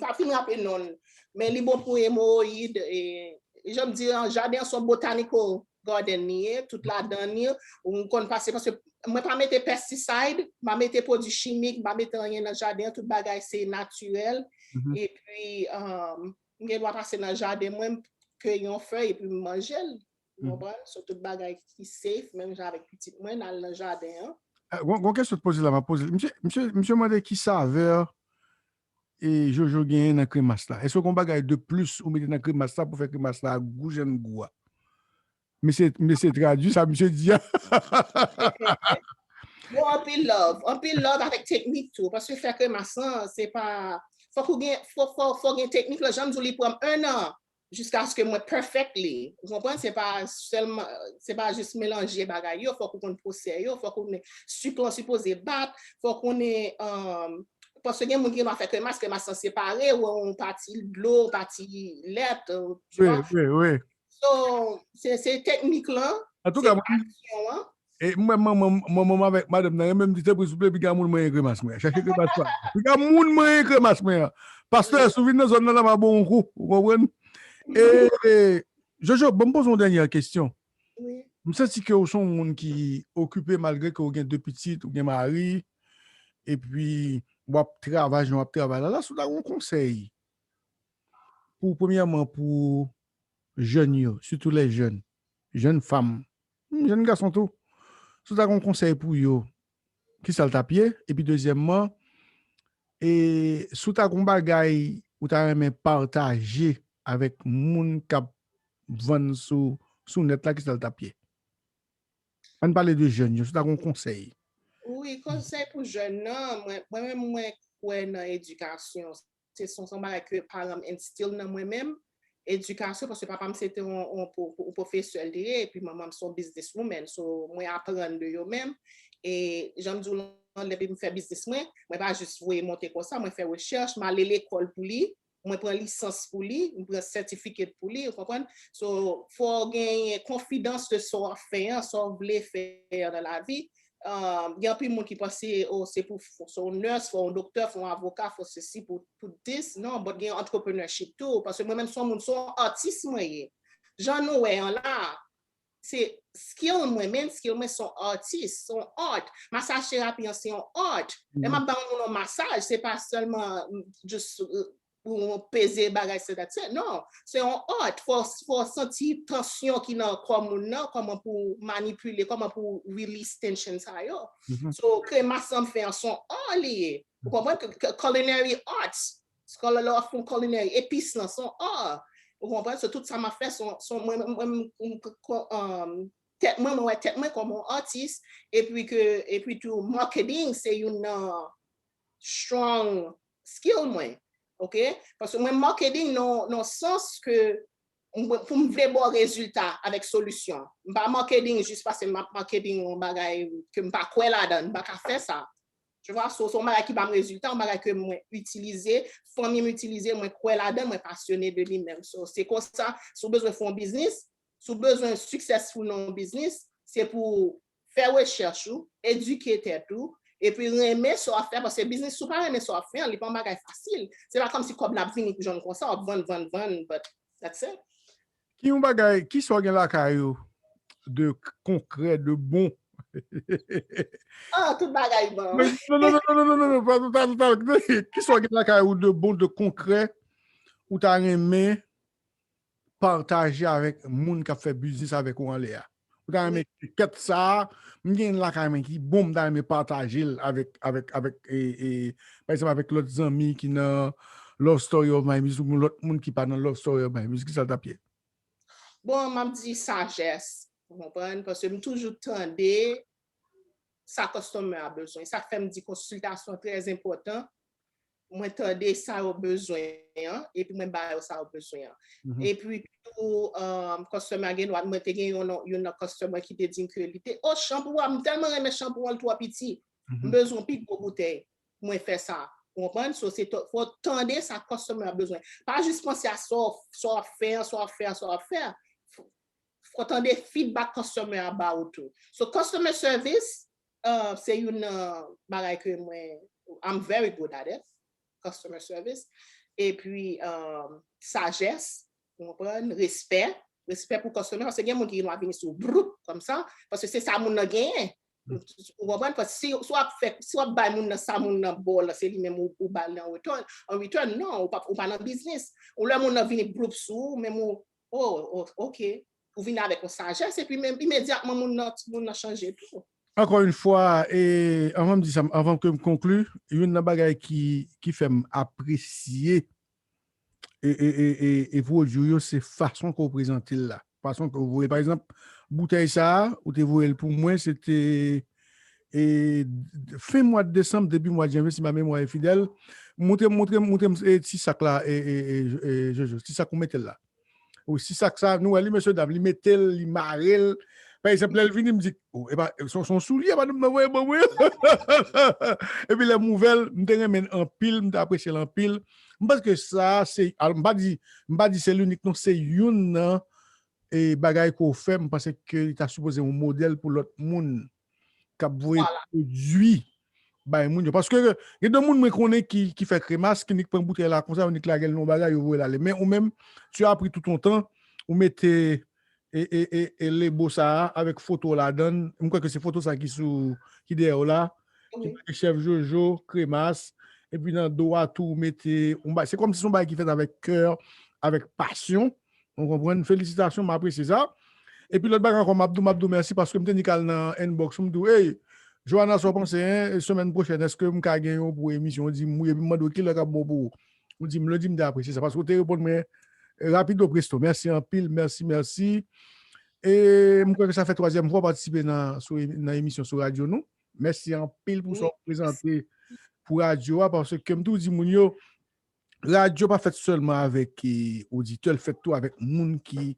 pa fin raple non l. Men li bon pou emowoyid. E jan m di an, jaden an se yon botanical garden li ye, tout ladan li, ou konn pase, paske mwen pa mete pesticide, m pa mete pwodui chimik, m pa mete anyen nan jaden an, tout bagay se natirèl. Epi, um, m gen dwa pase nan jaden mwen, m keyi yon fèy epi m manje l. Ou konprann? So, tout bagay ki safe, menm jan avèk pitit mwen, n al nan jaden an. Gon kesyon te poze la, m ap poze l. Misye mande ki savè e Jojo genyen nan kremas la. Èske gon bagay de plis ou mete nan kremas la pou fè kremas la gou jan l gou a? Mesye tradui sa misye di a. Bon, anpil love. Anpil love avèk teknik tou. Paske fè kremas lan, se pa. Fòk ou gen, fòk, fòk, fòk gen teknik lan. Jan m di w, li pran m en an jiskaske mwen perfect li. Ou konprann? Se pa sèlman, se pa jis melanje bagay yo, fòk ou konn pwosè yo, fòk ou konn sik lan sipoze bat, fòk ou konnen, um, paske gen moun ki gen dwa fè kremas, kremas lan separe, ou wè yon pati dlo, yon pati lèt, tu vois? Wi, wi. So, se, se teknik lan, Antouka, se pasyon an. E mwen, manman, manman m avèk madanm nan renmen m di, tanpri, souple, piga moun manyen kremas mwen. Chache kremas pa. Piga moun manyen kremas mwen an. Pastè, si w vin nan zòn nan la, m a ba w yon kou. Ou konprann? E, Jojo, ban m poze w yon dènye kesyon. M santi ke w se yon moun ki okipe malgre ke w gen de pitit, ou gen mari, epi w ap travay jan w ap travay la. La, si w ta gen yon konsèy pou, premyèman, pou jèn yo, sitou lè jèn, jèn fanm, jèn gason tou, si w ta gen yon konsèy pou yo, kisa l t ap ye? Epi dezyèmman, e si w ta gen yon bagay ou ta renmen pataje avèk moun k ap vann sou, sou nèt la, kisa l t ap ye? Ann pale de jèn yo, si w ta gen yon konsèy. Wi, konsèy pou jèn nan, mwen, mwen menm mwen kwè nan edikasyon. Se, se yon bagay ke paran m instill nan mwen menm. Edikasyon, paske papa m se te yon, yon pwofesè l te ye, epi manman m se yon business woman. So, mwen aprann de yo menm. E jan m di w lan, depi m fè biznis mwen, mwen pa jis voye monte konsa, mwen fè rechèch, m ale lekòl pou li, mwen pran lisans pou li, mwen pran certificate pou li, ou konprann? So, fò w genyen konfidans de sa w ap fè an, sa w vle fè an nan lavi. Um, gen anpil moun ki panse, oh, se pou, fò se yon nurse, fò yon doktè, fò yon avoka, fò sesi, pou, pou this. Non, but gen entrepreneurship tou. Paske mwen menm se yon moun, se yon atis mwen ye. Jan nou wè an la, se skill mwen, main skill mwen se yon atis, se yon art. Masaj terapi an se yon art. Lè m ap ba yon moun yon masaj, se pa sèlman just pou yon peze bagay, se that's it. Non, se yon art. Fò, fò santi tansyon ki nan kò moun nan, kòman pou manipile, kòman pou release tension sa yo. So, kremas lan m fè an se yon art li ye. Ou konprann? Culinary arts. Lè w ap fè yon culinary, epis lan se yon art. Ou konprann? So, tout sa m ap fè, se yon, se yon, mwen, mwen, mwen, tèt mwen, mwen wè tèt mwen kòm yon atis, epi ke, epi tou, marketing se youn nan strong skill mwen, ok? Paske mwen marketing nan, nan sans ke pou m vle ba w rezilta avèk solisyon. M pa marketing jis paske m ap marketing yon bagay ke m pa kwè ladan, m pa ka fè sa. Tu vois, so, se yon bagay ki ba m rezilta, yon bagay ke mwen itilize, fanmi m itilize, mwen kwè ladan, mwen pasyone de li menm. So, se konsa, si w bezwen fè yon biznis, si w bezwen successful nan yon biznis, se pou fè rechèch ou, edike tèt ou, epi renmen sa w ap fè, paske biznis, si w pa renmen sa w ap fè an, li pa yon bagay fasil. Se pa kòmsi kòb la ap vini jwenn konsa, w ap vann, vann, vann, but that's it. Ki yon bagay, kisa w gen lakay ou de konkrè, de bon? Ah, tout bagay bon. Non, non, non, non, non, non, non, pa, pa, pa, pa, kisa w gen lakay ou de bon, de konkrè, ou ta renmen pataje avèk moun k ap fè biznis avèk ou anlè a? Ou ta renmen kèt sa a, m gen lakay mwen ki bon, m ta renmen pataje l avèk, avèk, avèk, e, e, pa egzanp, avèk lòt zanmi ki nan Love Story of My Music, ou lòt moun ki pa nan Love Story of My Music, kisa l t ap ye? Bon, m ap di sajès, ou konprann? Paske m toujou tande sa customer a bezwen. Sa k fè m di konsiltasyon trè enpòtan. Mwen tande sa yo bezwen an, epi mwen ba yo sa yo bezwen an. Epi tou, um, customer a gen dwa, mwen te gen yon, yon nan customer ki te di m ke li te, oh, chanpou a, m tèlman renmen chanpou an, l twò piti. M bezwen yon pi gwo boutèy. Mwen fè sa. Ou konprann? So, se to- fò tande sa customer a bezwen. Pa jis panse a sa w sa w ap fè an, sa w ap fè an, sa w ap fè an. Fò tande feedback customer a ba ou tou. So, customer service, uh, se youn nan bagay ke mwen, I'm very good at it. Customer service. Epi, um, sajès, ou konprann, respè. Respè pou customer, paske gen moun ki gen dwa vini sou broup, kòmsa, paske se sa moun nan genyen. Ou konprann? Paske si, si w ap fè, si w ap bay moun nan sa moun nan ba w lan, se li menm ou, ou ba l an return, an return, non, ou pa, ou pa nan biznis. Ou lè moun nan vini broup sou ou, menm ou, oh, oh, ok. Ou vini avèk yon sajès, epi menm imedyatman moun nan, moun nan chanje tou. Ankò yon fwa, e, anvan m di sa, anvan ke m konkli, youn nan bagay ki, ki fè m apresye e, e, e, e, e pwodui w yo, se fason ke w prezante l la. Fason ke w voye. Pa egzanp, boutèy sa a, ou te voye l pou mwen, se te e, fen mwa desanm, debi mwa janvye, si ma memwa e fidèl. Montre m, montre m, montre m e, ti sak la, e, e, e, e, Jojo, ti sak ou mete l la. Wi, ti sak sa, nou wè li, mesye dam, li mete l, li mare l. Pa egzanp, lè l vini, m di, oh, e pa, se yon, se yon soulye, madanm nan voye ban mwen. Epi lè m ouvè l, m te renmen l anpil, m te apresye l anpil. M panse ke sa, se, alò, m pa di, m pa di se linik, non, se youn nan e, bagay ke w fè, m panse ke li ta sipoze yon modèl pou lòt moun k ap voye pwodui bay moun yo. Paske gen de moun mwen konnen ki, ki fè kremas, ki nik pran boutèy la konsa, yo nik lage l nan yon bagay, yo voye l ale. Men ou menm, tu as pris tout ton temps, ou mete e, e, e, e lebo sa a avèk foto w ladan l. M kwè ke se foto sa ki sou, ki dèyè w la. Ki mete Chèf Jojo, kremas, epi nan do a tou, ou mete, yon ba- se kòmsi se yon bagay ki fèt avèk kè, avèk pasyon. Ou konprann? Felisitasyon, m apresye sa. Epi lòt bagay ankò, m ap di w, m ap di w mèsi paske m te nik al nan inbox ou, m di w, hey, Johanna, sa w panse, en, semèn pwochèn, èske m ka gen yon pou emisyon? Ou di m wi, epi m mande w kilè k ap bon pou ou. Ou di m lendi, m te apresye sa paske w te reponn mwen rapido presto. Mèsi anpil, mèsi, mèsi. E m kwè ke sa fè twazyèm fwa w patisipe nan, sou, nan emisyon sou radyo nou. Mèsi anpil pou sa w prezante pou radyo a, paske m toujou di moun yo, radyo pa fèt sèlman avèk, e, oditè, l fèt tou avèk moun ki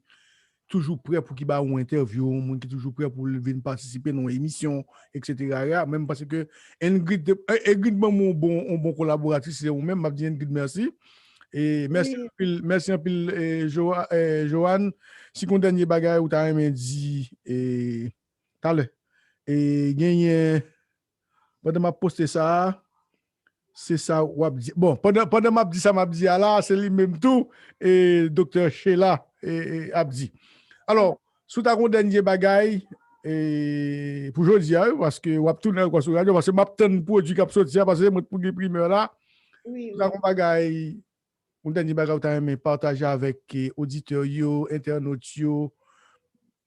toujou prè pou ki ba ou entèvyou, moun ki toujou prè pou l vin patisipe nan yon emisyon, et cetera. Men m panse ke Ingrid, Ingrid ban m yon bon, yon bon kolaboratris, se ou menm, m ap di Ingrid mèsi. E mèsi anpil, mèsi anpil, e, Joa- e, Joanne. Si gon dènye bagay ou ta renmen di, e, talè. E genyen, pandan m ap poste sa a, se sa w ap di. Bon, pandan, pandan m ap di sa m ap di a la, se li menm tou, e, Doktè Sheila, e, e, ap di. Alò, si w ta gon dènye bagay, e, pou jodi a, wi, paske w ap tounen ankò sou radyo, paske m ap tann pwodui k ap soti a, paske se mwen k pou gen primè la. Wi, si w ta gon bagay, yon dènye bagay ou ta renmen pataje avèk, e, oditè yo, entènot yo,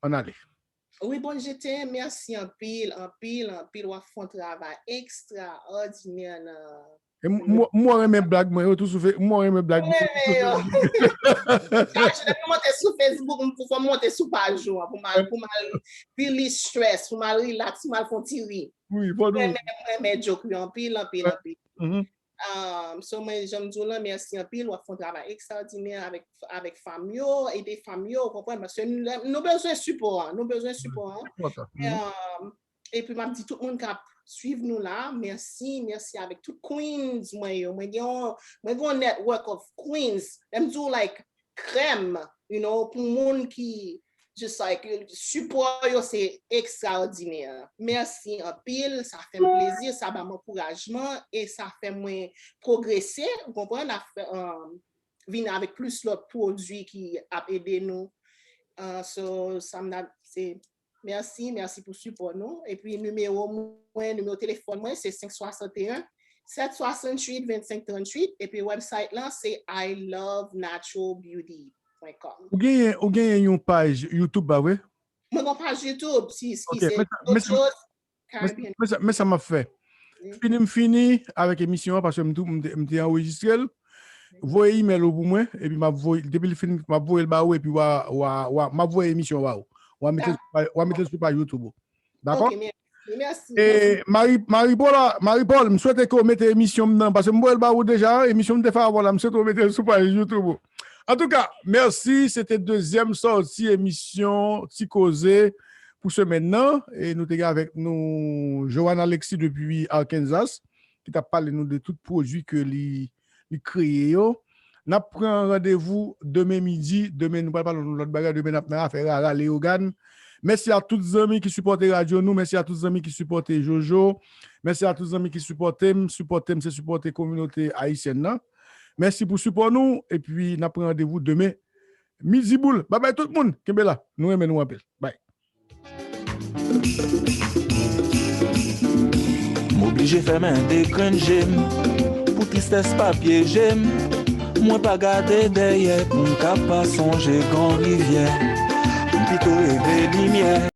ann ale. Wi, Bon Jete, mèsi anpil, anpil, anpil. W ap fè yon travay ekstraòdinè nan. E m, m, m renmen blag mwen yo tou sou Fe-, m renmen blag mwen yo tou sou Facebook. Chak jou depi m monte sou Facebook, m pou fò m monte sou paj ou an, pou m al, pou m al release stress, pou m al relax, pou m al fè yon ti ri. Wi, bon. M renmen, m renmen joke yo anpil, anpil, anpil. Um, so, mwen, jan m di w lan, mèsi anpil. W ap fè yon travay ekstraòdinè avèk, avèk fanm yo, ede fanm yo, ou konprann? Paske nou, nou bezwen sipò an, nou bezwen sipò an. Um, epi, m ap di tout moun k ap swiv nou la, mèsi, mèsi avèk tout queens mwen yo. Mwen gen yon, mwen gen yon network of queens. Lè m di w, like, krèm, you know, pou moun ki just like, sipò yo se ekstraòdinè. Mèsi anpil, sa fè m plezi, sa ba m ankourajman e sa fè mwen pwogrese, ou konprann, ap fè, um, vin avèk plis lòt pwodui ki ap ede nou. Uh, so, sa m ap, se, mèsi, mèsi pou sipò nou. Epi nimewo mwen, nimewo telefòn mwen, se senk swasanteyen, sèt swasantuit, vennsenk tranntuit. Epi website lan, se I love natural beauty point com. Ou genyen, ou genyen yon paj YouTube, pa vre? Mwen gen yon paj YouTube, si, si se Audio Caribbean. Men sa, men sa m ap fè. Fini m fini avèk emisyon an, paske m tou, m te, m te anrejistre l. Voye email ou pou mwen, epi m ap voye, depi l fini, m ap voye l ba ou, epi w a, w a, w a, m ap voye emisyon an ba ou. W a mete l sou paj, w a mete l sou paj YouTube ou. Dakò? Ok, mèsi. Mèsi, mèsi. E Marie, Marie Paul, Marie Paul, m swete ke w mete emisyon m nan, paske m voye l ba ou deja, emisyon m te fè avè w la, m swete w mete l sou paj YouTube ou. Antouka, mèsi, se te dezyèm sòti emisyon Ti Koze pou semèn nan. E nou te gen avèk nou Joanne Alexis depi Arkansas. ki t ap pale nou de tout pwodui ke li, li kreye yo. N ap pran randevou demen midi. Demen, nou pral pale yon lòt bagay. Demen, n ap nan afè Rara Leyogàn. Mèsi a tout zanmi ki sipòte radyo nou. Mèsi a tout zanmi ki sipòte Jojo. Mèsi a tout zanmi ki sipòte m. Sipòte m, se sipòte kominote ayisyèn nan. Mèsi pou sipò nou. Epi, n ap pran randevou demen midi boul. Babay tout moun. Kenbe la. Nou renmen nou anpil. Bay. M oblije fèmen de grenn je m pou tristès pa pyeje m. Mwen pa gade dèyè pou m ka pa sonje gran rivyè. M pito reve limyè.